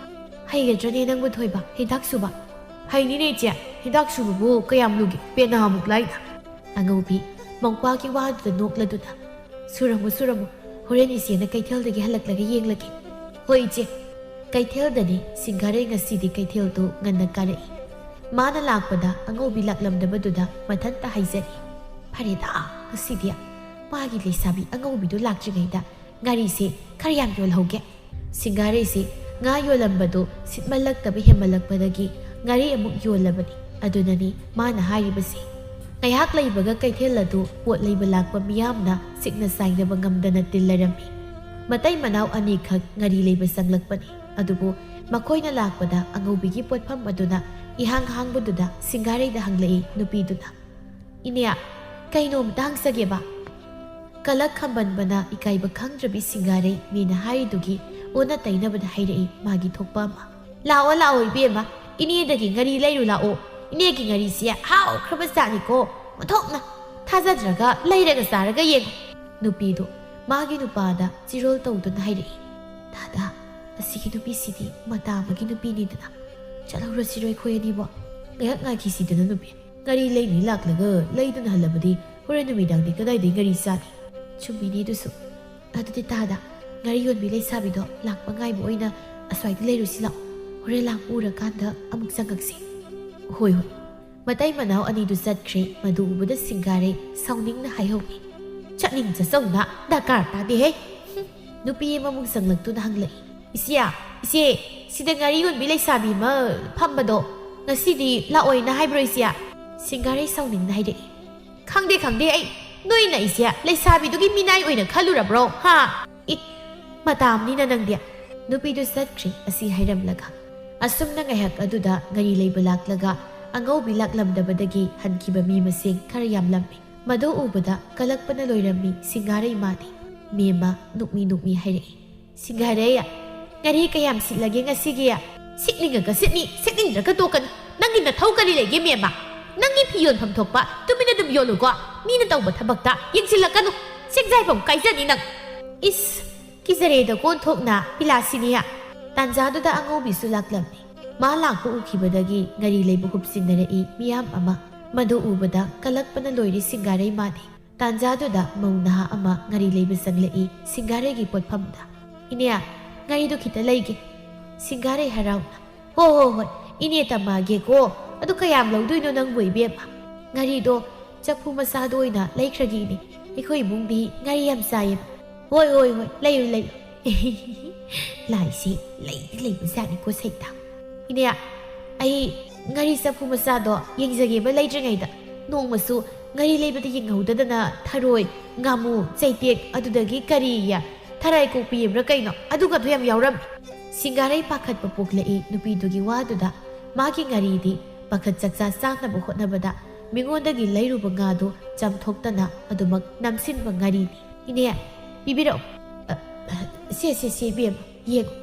"ꯍꯩꯒꯗ꯭ꯔꯅꯦ ꯅꯪꯕꯨ, ꯊꯣꯏꯕ, ꯍꯦꯟꯇꯥꯛ ꯁꯨꯕ?" "ꯍꯩꯅꯤꯅꯦ ꯏꯆꯦ, ꯍꯦꯟꯇꯥꯛ ꯁꯨꯕꯕꯨ ꯀꯌꯥꯝ ꯂꯨꯒꯦ, ꯄꯦꯅꯥꯃꯨꯛ ꯂꯥꯏꯅ꯫" ꯑꯉꯧꯕꯤ ꯃꯧꯄ꯭ꯋꯥꯒꯤ ꯋꯥꯗꯨꯗ ꯅꯣꯛꯂꯗꯨꯅ, "ꯁꯨꯔꯝꯃꯨ, ꯁꯨꯔꯝꯃꯨ, ꯍꯣꯔꯦꯟ ꯏꯆꯦꯅ ꯀꯩꯊꯦꯜꯗꯒꯤ ꯍꯜꯂꯛꯂꯒ ꯌꯦꯡꯂꯒꯦ꯫" "ꯍꯣꯏ ꯏꯆꯦ꯫" ꯀꯩꯊꯦꯜꯗꯅꯤ ꯁꯤꯡꯒꯥꯔꯩ ꯉꯁꯤꯗꯤ ꯀꯩꯊꯦꯜꯗꯨ ꯉꯟꯅ ꯀꯥꯔꯛꯏ꯫ ꯃꯥꯅ ꯂꯥꯛꯄꯗ ꯑꯉꯧꯕꯤ ꯂꯥꯛꯂꯝꯗꯕꯗꯨꯗ ꯃꯊꯟꯇ ꯍꯥꯏꯖꯔꯤ꯫ "ꯐꯔꯦꯗ, ꯉꯁꯤꯗꯤ ꯃꯥꯒꯤ ꯂꯩꯁꯥꯕꯤ ꯑꯉꯧꯕꯤꯗꯨ ꯂꯥꯛꯇ꯭ꯔꯤꯉꯩꯗ ꯉꯥꯔꯤꯁꯦ ꯈꯔ ꯌꯥꯝ ꯌꯣꯜꯍꯧꯒꯦ꯫" ꯁꯤꯡꯒꯥꯔꯩꯁꯤ ꯉꯥ ꯌꯣꯜꯂꯝꯕꯗꯨ ꯁꯤꯠꯃꯜꯂꯛꯇꯕ ꯍꯦꯟꯃꯜꯂꯛꯄꯗꯒꯤ ꯉꯥꯔꯤ ꯑꯃꯨꯛ ꯌꯣꯜꯂꯕꯅꯤ꯫ ꯑꯗꯨꯅꯅꯤ ꯃꯥꯅ ꯍꯥꯏꯔꯤꯕꯁꯤ꯫ ꯉꯥꯏꯍꯥꯛ ꯂꯩꯕꯒ ꯀꯩꯊꯦꯜ ꯑꯗꯨ ꯄꯣꯠ ꯂꯩꯕ ꯂꯥꯛꯄ ꯃꯤꯌꯥꯝꯅ ꯁꯤꯠꯅ ꯆꯥꯏꯅꯕ ꯉꯝꯗꯅ ꯇꯤꯜꯂꯔꯝꯃꯤ꯫ ꯃꯇꯩ ꯃꯅꯥꯎ ꯑꯅꯤꯈꯛ ꯉꯥꯔꯤ ꯂꯩꯕ ꯆꯪꯂꯛꯄꯅꯤ꯫ ꯑꯗꯨꯕꯨ ꯃꯈꯣꯏꯅ ꯂꯥꯛꯄꯗ ꯑꯉꯧꯕꯤꯒꯤ ꯄꯣꯠꯐꯝ ꯑꯗꯨꯅ ꯏꯍꯥꯡ ꯍꯥꯡꯕꯗꯨꯗ ꯁꯤꯡꯒꯥꯔꯩꯗ ꯍꯪꯂꯛꯏ ꯅꯨꯄꯤꯗꯨꯅ, "ꯏꯅꯦ, ꯀꯩꯅꯣꯝꯇ ꯍꯪꯖꯒꯦꯕ?" ꯀꯂꯛ ꯈꯝꯕꯟꯕꯅ ꯏꯀꯥꯏꯕ ꯈꯪꯗ꯭ꯔꯕꯤ ꯁꯤꯡꯒꯥꯔꯩ ꯃꯤꯅ ꯍꯥꯏꯔꯤꯗꯨꯒꯤ ꯑꯣꯟꯅ ꯇꯩꯅꯕꯗ ꯍꯥꯏꯔꯛꯏ ꯃꯥꯒꯤ ꯊꯣꯛꯄ ꯑꯃ꯫ "ꯂꯥꯛꯑꯣ, ꯂꯥꯛꯑꯣ ꯏꯕꯦꯝꯃ, ꯏꯅꯦꯗꯒꯤ ꯉꯥꯔꯤ ꯂꯩꯔꯨ ꯂꯥꯛꯑꯣ꯫ ꯏꯅꯦꯒꯤ ꯉꯥꯔꯤꯁꯦ ꯍꯥꯎꯈ꯭ꯔꯕ ꯖꯥꯠꯅꯤꯀꯣ꯫ ꯑꯣꯟꯊꯣꯛꯅ ꯊꯥꯖꯗ꯭ꯔꯒ ꯂꯩꯔꯒ ꯆꯥꯔꯒ ꯌꯦꯡꯉꯨ꯫" ꯅꯨꯄꯤꯗꯨ ꯃꯥꯒꯤ ꯅꯨꯄꯥꯗ ꯆꯤꯔꯣꯜ ꯇꯧꯗꯨꯅ ꯍꯥꯏꯔꯛꯏ, "ꯗꯥꯗꯥ, ꯑꯁꯤꯒꯤ ꯅꯨꯄꯤꯁꯤꯗꯤ ꯃꯇꯥ ꯑꯃꯒꯤ ꯅꯨꯄꯤꯅꯤꯗꯅ꯫ ꯆꯠꯍꯧꯔꯁꯤꯔꯣ ꯑꯩꯈꯣꯏ ꯑꯅꯤꯕꯣ?" "ꯉꯥꯏꯍꯥꯛ ꯉꯥꯏꯈꯤꯁꯤꯗꯅ ꯅꯨꯄꯤ꯫ ꯉꯥꯔꯤ ꯂꯩꯅꯤ ꯂꯥꯛꯂꯒ ꯂꯩꯗꯨꯅ ꯍꯜꯂꯕꯗꯤ ꯍꯣꯔꯦꯟ ꯅꯨꯃꯤꯗꯥꯡꯗꯤ ꯀꯗꯥꯏꯗꯒꯤ ꯉꯥꯔꯤ ꯆꯥꯅꯤ?" "ꯆꯨꯝꯃꯤꯅꯦ ꯑꯗꯨꯁꯨ꯫ ꯑꯗꯨꯗꯤ ꯇꯥꯗ, ꯉꯥꯔꯤ ꯌꯣꯟꯕꯤ ꯂꯩꯁꯥꯕꯤꯗꯣ ꯂꯥꯛꯄ ꯉꯥꯏꯕ ꯑꯣꯏꯅ ꯑꯁ꯭ꯋꯥꯏꯗ ꯂꯩꯔꯨꯁꯤ ꯂꯥꯛꯑꯣ꯫ ꯍꯣꯔꯦꯟ ꯂꯥꯛꯄ ꯎꯔꯀꯥꯟꯗ ꯑꯃꯨꯛ ꯆꯪꯉꯛꯁꯤ꯫" "ꯍꯣꯏ, ꯍꯣꯏ꯫" ꯃꯇꯩ ꯃꯅꯥꯎ ꯑꯅꯤꯗꯨ ꯆꯠꯈ꯭ꯔꯦ꯫ ꯃꯗꯨ ꯎꯕꯗ ꯁꯤꯡꯒꯥꯔꯩ ꯁꯥꯎꯅꯤꯡꯅ ꯍꯥꯏꯍꯧꯏ, "ꯆꯠꯅꯤꯡ ꯆꯠꯆꯧꯅ ꯗꯔꯀꯥꯔ ꯇꯥꯗꯦꯍꯦ꯫" ꯍꯨꯝ꯫ ꯅꯨꯄꯤ ꯑꯃꯃꯨꯛ ꯆꯪꯂꯛꯇꯨꯅ ꯍꯪꯂꯛꯏ, "ꯏꯆꯦ, ꯏꯆꯦ, ꯁꯤꯗ ꯉꯥꯔꯤ ꯌꯣꯟꯕꯤ ꯂꯩꯁꯥꯕꯤ ꯑꯃ ꯐꯝꯕꯗꯣ ꯉꯁꯤꯗꯤ ꯂꯥꯛꯑꯣꯏꯅ ꯍꯥꯏꯕ꯭ꯔꯣ ꯏꯆꯦ?" ꯁꯤꯡꯒꯥꯔꯩ ꯁꯥꯎꯅꯤꯡꯅ ꯍꯥꯏꯔꯛꯏ, "ꯈꯪꯗꯦ, ꯈꯪꯗꯦ ꯑꯩ꯫ ꯅꯣꯏꯅ ꯑꯩꯁꯦ ꯂꯩꯁꯥꯕꯤꯗꯨꯒꯤ ꯃꯤꯅꯥꯏ ꯑꯣꯏꯅ ꯈꯜꯂꯨꯔꯕ꯭ꯔꯣ? ꯍꯥ? ꯏ, ꯃꯇꯥꯝꯅꯤꯅ ꯅꯪꯗꯤ꯫ ꯅꯨꯄꯤꯗꯨ ꯆꯠꯈ꯭ꯔꯦ ꯑꯁꯤ ꯍꯥꯏꯔꯝꯂꯒ꯫ ꯑꯁꯨꯝꯅ ꯉꯥꯏꯍꯥꯛ ꯑꯗꯨꯗ ꯉꯥꯔꯤ ꯂꯩꯕ ꯂꯥꯛꯂꯒ ꯑꯉꯧꯕꯤ ꯂꯥꯛꯂꯝꯗꯕꯗꯒꯤ ꯍꯟꯈꯤꯕ ꯃꯤ ꯃꯁꯤꯡ ꯈꯔ ꯌꯥꯝꯂꯝꯃꯤ꯫ ꯃꯗꯨ ꯎꯕꯗ ꯀꯂꯛꯄꯅ ꯂꯣꯏꯔꯝꯃꯤ ꯁꯤꯡꯒꯥꯔꯩ ꯃꯥꯗꯤ꯫ ꯃꯦꯝꯃ ꯅꯣꯛꯃꯤ ꯅꯣꯛꯃꯤ ꯍꯥꯏꯔꯛꯏ, "ꯁꯤꯡꯒꯥꯔꯩ, ꯉꯥꯔꯤ ꯀꯌꯥꯝ ꯁꯤꯠꯂꯒꯦ ꯉꯁꯤꯒꯤ?" "ꯁꯤꯠꯅꯤꯡꯉꯒ ꯁꯤꯠꯅꯤ, ꯁꯤꯠꯅꯤꯡꯗ꯭ꯔꯒ ꯇꯣꯛꯀꯅꯤ꯫ ꯅꯪꯒꯤ ꯅꯊꯧ ꯀꯔꯤ ꯂꯩꯒꯦ, ꯃꯦꯝꯃ? ꯅꯪꯒꯤ ꯐꯤ ꯌꯣꯟꯐꯝ ꯊꯣꯛꯄ ꯇꯨꯃꯤꯟꯅ ꯑꯗꯨꯝ ꯌꯣꯜꯂꯨꯀꯣ꯫ ꯃꯤꯅ ꯇꯧꯕ ꯊꯕꯛꯇ ꯌꯦꯡꯁꯤꯜꯂꯛꯀꯅꯨ꯫ ꯁꯤꯡꯖꯥꯏꯐꯝ ꯀꯥꯏꯖꯅꯤ ꯅꯪ꯫" ꯏꯁ, ꯀꯤꯖꯔꯦꯗ ꯀꯣꯟꯊꯣꯛꯅ ꯄꯤꯂꯥꯁꯤꯅꯤꯌꯥ꯫ ꯇꯥꯟꯖꯥꯗꯨꯗ ꯑꯉꯧꯕꯤꯁꯨ ꯂꯥꯛꯂꯝꯃꯤ꯫ ꯃꯥ ꯂꯥꯛꯄ ꯎꯈꯤꯕꯗꯒꯤ ꯉꯥꯔꯤ ꯂꯩꯕ ꯍꯨꯞꯆꯤꯟꯅꯔꯛꯏ ꯃꯤꯌꯥꯝ ꯑꯃ꯫ ꯃꯗꯨ ꯎꯕꯗ ꯀꯂꯛꯄꯅ ꯂꯣꯏꯔꯤ ꯁꯤꯡꯒꯥꯔꯩ ꯃꯥꯗꯤ꯫ ꯇꯥꯟꯖꯥꯗꯨꯗ ꯃꯧ ꯅꯍꯥ ꯑꯃ ꯉꯥꯔꯤ ꯂꯩꯕ ꯆꯪꯂꯛꯏ ꯁꯤꯡꯒꯥꯔꯩꯒꯤ ꯄꯣꯠꯐꯝꯗ꯫ "ꯏꯅꯦ, ꯉꯥꯔꯤꯗꯣ ꯈꯤꯇ ꯂꯩꯒꯦ꯫" ꯁꯤꯡꯒꯥꯔꯩ ꯍꯔꯥꯎꯅ, "ꯍꯣ ꯍꯣ ꯍꯣꯏ, ꯏꯅꯦ ꯇꯝꯃꯛꯑꯒꯦꯀꯣ꯫ ꯑꯗꯨ ꯀꯌꯥꯝ ꯂꯧꯗꯣꯏꯅꯣ ꯅꯪꯕꯨ, ꯏꯕꯦꯝꯃ?" "ꯉꯥꯔꯤꯗꯣ ꯆꯐꯨ ꯃꯆꯥꯗꯣ ꯑꯣꯏꯅ ꯂꯩꯈ꯭ꯔꯒꯦ, ꯏꯅꯦ꯫ ꯑꯩꯈꯣꯏ ꯏꯃꯨꯡꯗꯤ ꯉꯥꯔꯤ ꯌꯥꯝ ꯆꯥꯏꯌꯦꯕ꯫" "ꯍꯣꯏ ꯍꯣꯏ ꯍꯣꯏ, ꯂꯩꯌꯨ ꯂꯩꯌꯨ꯫" ꯂꯥꯏꯁꯤ ꯂꯩꯗꯤ ꯂꯩꯕꯖꯥꯠꯅꯤꯀꯣ ꯁꯩꯇ꯫ "ꯏꯅꯦ, ꯑꯩ ꯉꯥꯔꯤ ꯆꯐꯨ ꯃꯆꯥꯗꯣ ꯌꯦꯡꯖꯒꯦꯕ ꯂꯩꯗ꯭ꯔꯤꯉꯩꯗ꯫ ꯅꯣꯡꯃꯁꯨ ꯉꯥꯔꯤ ꯂꯩꯕꯗ ꯌꯦꯡꯍꯧꯗꯗꯅ ꯊꯔꯣꯏ, ꯉꯥꯃꯨ, ꯆꯩꯇꯦꯛ, ꯑꯗꯨꯗꯒꯤ ꯀꯔꯤꯌꯦ, ꯊꯔꯥꯏ ꯀꯣꯛꯄꯤ ꯍꯥꯏꯕ꯭ꯔꯥ ꯀꯩꯅꯣ, ꯑꯗꯨꯒꯗꯣ ꯌꯥꯝ ꯌꯥꯎꯔꯝꯃꯤ꯫" ꯁꯤꯡꯒꯥꯔꯩ ꯄꯥꯈꯠꯄ ꯄꯣꯛꯂꯛꯏ ꯅꯨꯄꯤꯗꯨꯒꯤ ꯋꯥꯗꯨꯗ꯫ ꯃꯥꯒꯤ ꯉꯥꯔꯤꯗꯤ ꯄꯥꯈꯠ ꯆꯥꯛꯆꯥ ꯆꯥꯅꯕ ꯍꯣꯠꯅꯕꯗ ꯃꯤꯉꯣꯟꯗꯒꯤ ꯂꯩꯔꯨꯕ ꯉꯥꯗꯨ ꯆꯥꯝꯊꯣꯛꯇꯅ ꯑꯗꯨꯃꯛ ꯅꯝꯁꯤꯟꯕ ꯉꯥꯔꯤꯅꯤ꯫ "ꯏꯅꯦ, ꯄꯤꯕꯤꯔꯛꯑꯣ꯫" "ꯑ, ꯑ, ꯁꯦ, ꯁꯦ, ꯁꯦ, ꯏꯕꯦꯝꯃ, ꯌꯦꯡꯉꯨ꯫"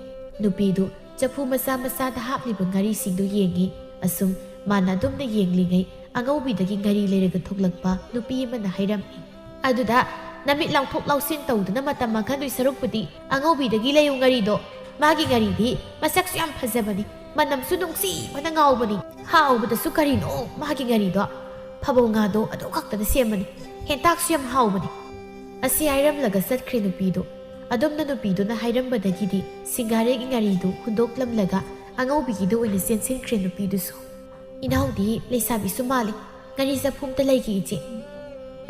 ꯅꯨꯄꯤꯗꯨ ꯆꯐꯨ ꯃꯆꯥ ꯃꯆꯥꯗ ꯍꯥꯞꯂꯤꯕ ꯉꯥꯔꯤꯁꯤꯡꯗꯨ ꯌꯦꯡꯉꯤ꯫ ꯑꯁꯨꯝ ꯃꯥꯅ ꯑꯗꯨꯝꯅ ꯌꯦꯡꯂꯤꯉꯩ, ꯑꯉꯧꯕꯤꯗꯒꯤ ꯉꯥꯔꯤ ꯂꯩꯔꯒ ꯊꯣꯛꯂꯛꯄ ꯅꯨꯄꯤ ꯑꯃꯅ ꯍꯥꯏꯔꯝꯃꯤ꯫ "ꯑꯗꯨꯗ ꯅꯃꯤꯠ ꯂꯥꯎꯊꯣꯛ ꯂꯥꯎꯁꯤꯟ ꯇꯧꯗꯨꯅ ꯃꯇꯝ ꯃꯥꯡꯍꯟꯗꯣꯏ ꯁꯔꯨꯛꯄꯨꯗꯤ ꯑꯉꯧꯕꯤꯗꯒꯤ ꯂꯩꯌꯨ ꯉꯥꯔꯤꯗꯣ꯫ ꯃꯥꯒꯤ ꯉꯥꯔꯤꯗꯤ ꯃꯁꯛꯁꯨ ꯌꯥꯝ ꯐꯖꯕꯅꯤ, ꯃꯅꯝꯁꯨ ꯅꯨꯡꯁꯤꯕꯅ ꯉꯥꯎꯕꯅꯤ꯫ ꯍꯥꯎꯕꯗꯁꯨ ꯀꯔꯤꯅꯣ ꯃꯥꯒꯤ ꯉꯥꯔꯤꯗꯣ꯫ ꯐꯕꯧ ꯉꯥꯗꯣ ꯑꯗꯨ ꯈꯛꯇꯅ ꯁꯦꯝꯕꯅꯤ꯫ ꯍꯦꯟꯇꯥꯛꯁꯨ ꯌꯥꯝ ꯍꯥꯎꯕꯅꯤ꯫" ꯑꯁꯤ ꯍꯥꯏꯔꯝꯂꯒ ꯆꯠꯈ꯭ꯔꯦ ꯅꯨꯄꯤꯗꯨ꯫ ꯑꯗꯨꯝꯅ ꯅꯨꯄꯤꯗꯨꯅ ꯍꯥꯏꯔꯝꯕꯗꯒꯤꯗꯤ ꯁꯤꯡꯒꯥꯔꯩꯒꯤ ꯉꯥꯔꯤꯗꯨ ꯍꯨꯟꯗꯣꯛꯂꯝꯂꯒ ꯑꯉꯧꯕꯤꯒꯤꯗ ꯑꯣꯏꯅ ꯆꯦꯟꯁꯤꯟꯈ꯭ꯔꯦ ꯅꯨꯄꯤꯗꯨꯁꯨ꯫ "ꯏꯅꯥꯎꯗꯤ ꯂꯩꯁꯥꯕꯤꯁꯨ ꯃꯥꯜꯂꯤ꯫ ꯉꯥꯔꯤ ꯆꯐꯨ ꯑꯝꯇ ꯂꯩꯒꯦ, ꯏꯆꯦ꯫"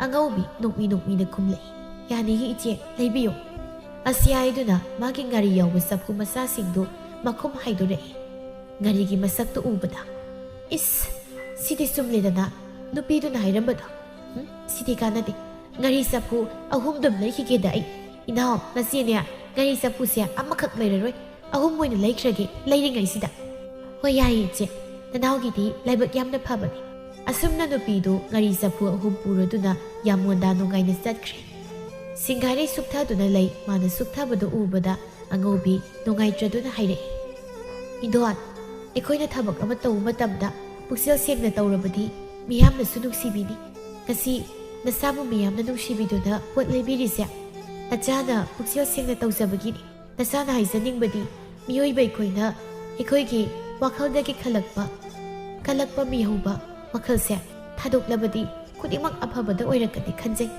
ꯑꯉꯧꯕꯤ ꯅꯣꯛꯃꯤ ꯅꯣꯛꯃꯤꯅ ꯈꯨꯝꯂꯛꯏ꯫ "ꯌꯥꯅꯤꯌꯦ, ꯏꯆꯦ, ꯂꯩꯕꯤꯌꯨ꯫" ꯑꯁꯤ ꯍꯥꯏꯗꯨꯅ ꯃꯥꯒꯤ ꯉꯥꯔꯤ ꯌꯥꯎꯕ ꯆꯐꯨ ꯃꯆꯥꯁꯤꯡꯗꯨ ꯃꯈꯨꯝ ꯍꯥꯏꯗꯣꯔꯛꯏ꯫ ꯉꯥꯔꯤꯒꯤ ꯃꯁꯛꯇꯨ ꯎꯕꯗ, "ꯏꯁ, ꯁꯤꯗꯤ ꯆꯨꯝꯂꯦꯗꯅ ꯅꯨꯄꯤꯗꯨꯅ ꯍꯥꯏꯔꯝꯕꯗꯣ꯫ ꯎꯝ, ꯁꯤꯗꯤ ꯀꯥꯟꯅꯗꯦ꯫ "ꯉꯥꯔꯤ ꯆꯐꯨ ꯑꯍꯨꯝꯗꯨꯝ ꯂꯩꯈꯤꯒꯦꯗ ꯑꯩ꯫ ꯏꯅꯥꯎ, ꯉꯁꯤꯅꯦ ꯉꯥꯔꯤ ꯆꯐꯨꯁꯦ ꯑꯃꯈꯛ ꯂꯩꯔꯔꯣꯏ, ꯑꯍꯨꯝ ꯑꯣꯏꯅ ꯂꯩꯈ꯭ꯔꯒꯦ ꯂꯩꯔꯤꯉꯩꯁꯤꯗ꯫" "ꯍꯣꯏ, ꯌꯥꯏꯌꯦ ꯏꯆꯦ, ꯅꯅꯥꯎꯒꯤꯗꯤ ꯂꯥꯏꯕꯛ ꯌꯥꯝꯅ ꯐꯕꯅꯤ꯫" ꯑꯁꯨꯝꯅ ꯅꯨꯄꯤꯗꯨ ꯉꯥꯔꯤ ꯆꯐꯨ ꯑꯍꯨꯝ ꯄꯨꯔꯗꯨꯅ ꯌꯥꯝꯕꯣꯟꯗ ꯅꯨꯡꯉꯥꯏꯅ ꯆꯠꯈ꯭ꯔꯦ꯫ ꯁꯤꯡꯒꯥꯔꯩ ꯁꯨꯛꯊꯗꯨꯅ ꯂꯩ꯫ ꯃꯥꯅ ꯁꯨꯛꯊꯕꯗꯨ ꯎꯕꯗ ꯑꯉꯧꯕꯤ ꯅꯨꯡꯉꯥꯏꯇ꯭ꯔꯗꯨꯅ ꯍꯥꯏꯔꯛꯏ, "ꯏꯟꯗꯣꯟ, ꯑꯩꯈꯣꯏꯅ ꯊꯕꯛ ꯑꯃ ꯇꯧꯕ ꯃꯇꯝꯗ ꯄꯨꯛꯆꯦꯜ ꯁꯦꯡꯅ ꯇꯧꯔꯕꯗꯤ ꯃꯤꯌꯥꯝꯅꯁꯨ ꯅꯨꯡꯁꯤꯕꯤꯅꯤ꯫ ꯉꯁꯤ ꯅꯁꯥꯕꯨ ꯃꯤꯌꯥꯝꯅ ꯅꯨꯡꯁꯤꯕꯤꯗꯨꯅ ꯄꯣꯠ ꯂꯩꯕꯤꯔꯤꯁꯦ ꯅꯆꯥꯅ ꯄꯨꯛꯆꯦꯜ ꯁꯦꯡꯅ ꯇꯧꯖꯕꯒꯤꯅꯤ꯫ ꯅꯆꯥꯅ ꯍꯥꯏꯖꯅꯤꯡꯕꯗꯤ ꯃꯤꯑꯣꯏꯕ ꯑꯩꯈꯣꯏꯅ ꯑꯩꯈꯣꯏꯒꯤ ꯋꯥꯈꯜꯗꯒꯤ ꯈꯜꯂꯛꯄ, ꯀꯜꯂꯛꯄ ꯃꯤꯍꯧꯕ ꯋꯥꯈꯜꯁꯦ ꯊꯥꯗꯣꯛꯂꯕꯗꯤ ꯈꯨꯗꯤꯡꯃꯛ ꯑꯐꯕꯗ ꯑꯣꯏꯔꯛꯀꯅꯤ ꯈꯟꯖꯩ꯫"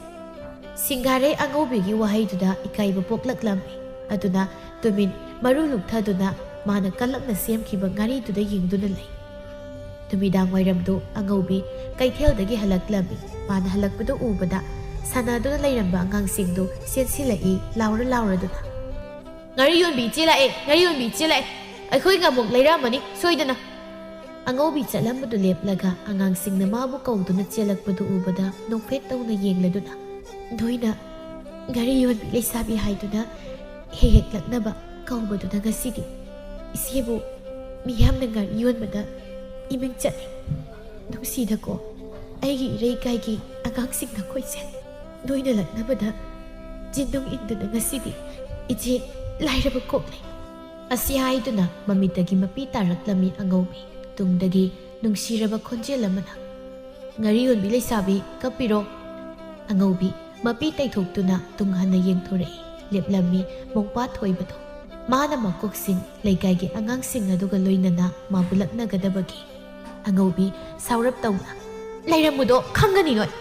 ꯁꯤꯡꯒꯥꯔꯩ ꯑꯉꯧꯕꯤꯒꯤ ꯋꯥꯍꯩꯗꯨꯗ ꯏꯀꯥꯏꯕ ꯄꯣꯛꯂꯛꯂꯝꯃꯤ꯫ ꯑꯗꯨꯅ ꯇꯨꯃꯤꯟ ꯃꯔꯨ ꯂꯨꯛꯊꯗꯨꯅ ꯃꯥꯅ ꯀꯜꯂꯛꯅ ꯁꯦꯝꯈꯤꯕ ꯉꯥꯔꯤꯗꯨꯗ ꯌꯦꯡꯗꯨꯅ ꯂꯩ꯫ ꯅꯨꯃꯤꯗꯥꯡ ꯋꯥꯏꯔꯝꯗꯨ ꯑꯉꯧꯕꯤ ꯀꯩꯊꯦꯜꯗꯒꯤ ꯍꯜꯂꯛꯂꯝꯃꯤ꯫ ꯃꯥꯅ ꯍꯜꯂꯛꯄꯗꯨ ꯎꯕꯗ ꯁꯥꯟꯅꯗꯨꯅ ꯂꯩꯔꯝꯕ ꯑꯉꯥꯡꯁꯤꯡꯗꯨ ꯆꯦꯟꯁꯤꯜꯂꯛꯏ ꯂꯥꯎꯔ ꯂꯥꯎꯔꯗꯨꯅ꯫ "ꯉꯥꯔꯤ ꯌꯣꯟꯕꯤ ꯏꯆꯦ ꯂꯥꯛꯑꯦ, ꯉꯥꯔꯤ ꯌꯣꯟꯕꯤ ꯏꯆꯦ ꯂꯥꯛꯑꯦ, ꯑꯩꯈꯣꯏꯒꯤ ꯑꯃꯨꯛ ꯂꯩꯔꯛꯑꯝꯃꯅꯤ ꯁꯣꯏꯗꯅ꯫" ꯑꯉꯧꯕꯤ ꯆꯠꯂꯝꯕꯗꯨ ꯂꯦꯞꯂꯒ ꯑꯉꯥꯡꯁꯤꯡꯅ ꯃꯥꯕꯨ ꯀꯧꯗꯨꯅ ꯆꯦꯜꯂꯛꯄꯗꯨ ꯎꯕꯗ ꯅꯣꯛꯐꯦꯠ ꯇꯧꯅ ꯌꯦꯡꯂꯗꯨꯅ, "ꯅꯣꯏꯅ ꯉꯥꯔꯤ ꯌꯣꯟꯕꯤ ꯂꯩꯁꯥꯕꯤ ꯍꯥꯏꯗꯨꯅ ꯍꯦꯛ ꯍꯦꯛ ꯂꯛꯅꯕ ꯀꯧꯕꯗꯨꯅ ꯉꯁꯤꯗꯤ ꯏꯆꯦꯕꯨ ꯃꯤꯌꯥꯝꯅ ꯉꯥꯔꯤ ꯌꯣꯟꯕꯗ ꯏꯃꯤꯡ ꯆꯠꯂꯤ꯫ ꯅꯨꯡꯁꯤꯗꯀꯣ ꯑꯩꯒꯤ ꯏꯔꯩꯀꯥꯏꯒꯤ ꯑꯉꯥꯡꯁꯤꯡ ꯅꯈꯣꯏꯁꯦ꯫ ꯅꯣꯏꯅ ꯂꯛꯅꯕꯗ ꯆꯤꯟꯅꯨꯡ ꯏꯟꯗꯨꯅ ꯉꯁꯤꯗꯤ ꯏꯆꯦ ꯂꯥꯏꯔꯕ ꯀꯣꯛꯂꯦ꯫" ꯑꯁꯤ ꯍꯥꯏꯗꯨꯅ ꯃꯃꯤꯠꯇꯒꯤ ꯃꯄꯤ ꯇꯥꯔꯛꯂꯝꯃꯤ ꯑꯉꯧꯕꯤ꯫ ꯇꯨꯡꯗꯒꯤ ꯅꯨꯡꯁꯤꯔꯕ ꯈꯣꯟꯖꯦꯜ ꯑꯃꯅ, "ꯉꯥꯔꯤ ꯌꯣꯟꯕꯤ ꯂꯩꯁꯥꯕꯤ, ꯀꯞꯄꯤꯔꯣ?" ꯑꯉꯧꯕꯤ ꯃꯄꯤ ꯇꯩꯊꯣꯛꯇꯨꯅ ꯇꯨꯡ ꯍꯟꯅ ꯌꯦꯡꯊꯣꯔꯛꯏ꯫ ꯂꯦꯞꯂꯝꯃꯤ ꯃꯣꯡꯄꯥ ꯊꯣꯏꯕꯗꯣ꯫ ꯃꯥꯅ ꯃꯀꯣꯛꯁꯤꯡ ꯂꯩꯀꯥꯏꯒꯤ ꯑꯉꯥꯡꯁꯤꯡ ꯑꯗꯨꯒ ꯂꯣꯏꯅꯅ ꯃꯥꯕꯨ ꯂꯛꯅꯒꯗꯕꯒꯤ꯫ ꯑꯉꯧꯕꯤ ꯁꯥꯎꯔꯞ ꯇꯧꯅ, "ꯂꯩꯔꯝꯃꯨꯗꯣ ꯈꯪꯒꯅꯤ ꯅꯣꯏ!"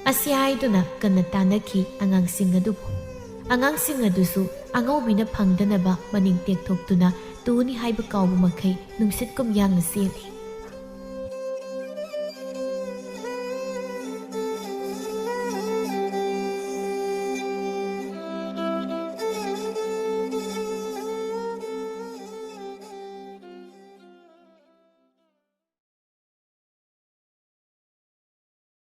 ꯑꯁꯤ ꯍꯥꯏꯗꯨꯅ ꯀꯟꯅ ꯇꯥꯟꯅꯈꯤ ꯑꯉꯥꯡꯁꯤꯡ ꯑꯗꯨꯕꯨ꯫ ꯑꯉꯥꯡꯁꯤꯡ ꯑꯗꯨꯁꯨ ꯑꯉꯧꯕꯤꯅ ꯐꯪꯗꯅꯕ ꯃꯅꯤꯡ ꯇꯦꯛꯊꯣꯛꯇꯨꯅ ꯇꯨꯅꯤ ꯍꯥꯏꯕ ꯀꯥꯎꯕ ꯃꯈꯩ ꯅꯨꯡꯁꯤꯠ ꯀꯨꯝ ꯌꯥꯡꯅ ꯆꯦꯜꯂꯤ꯫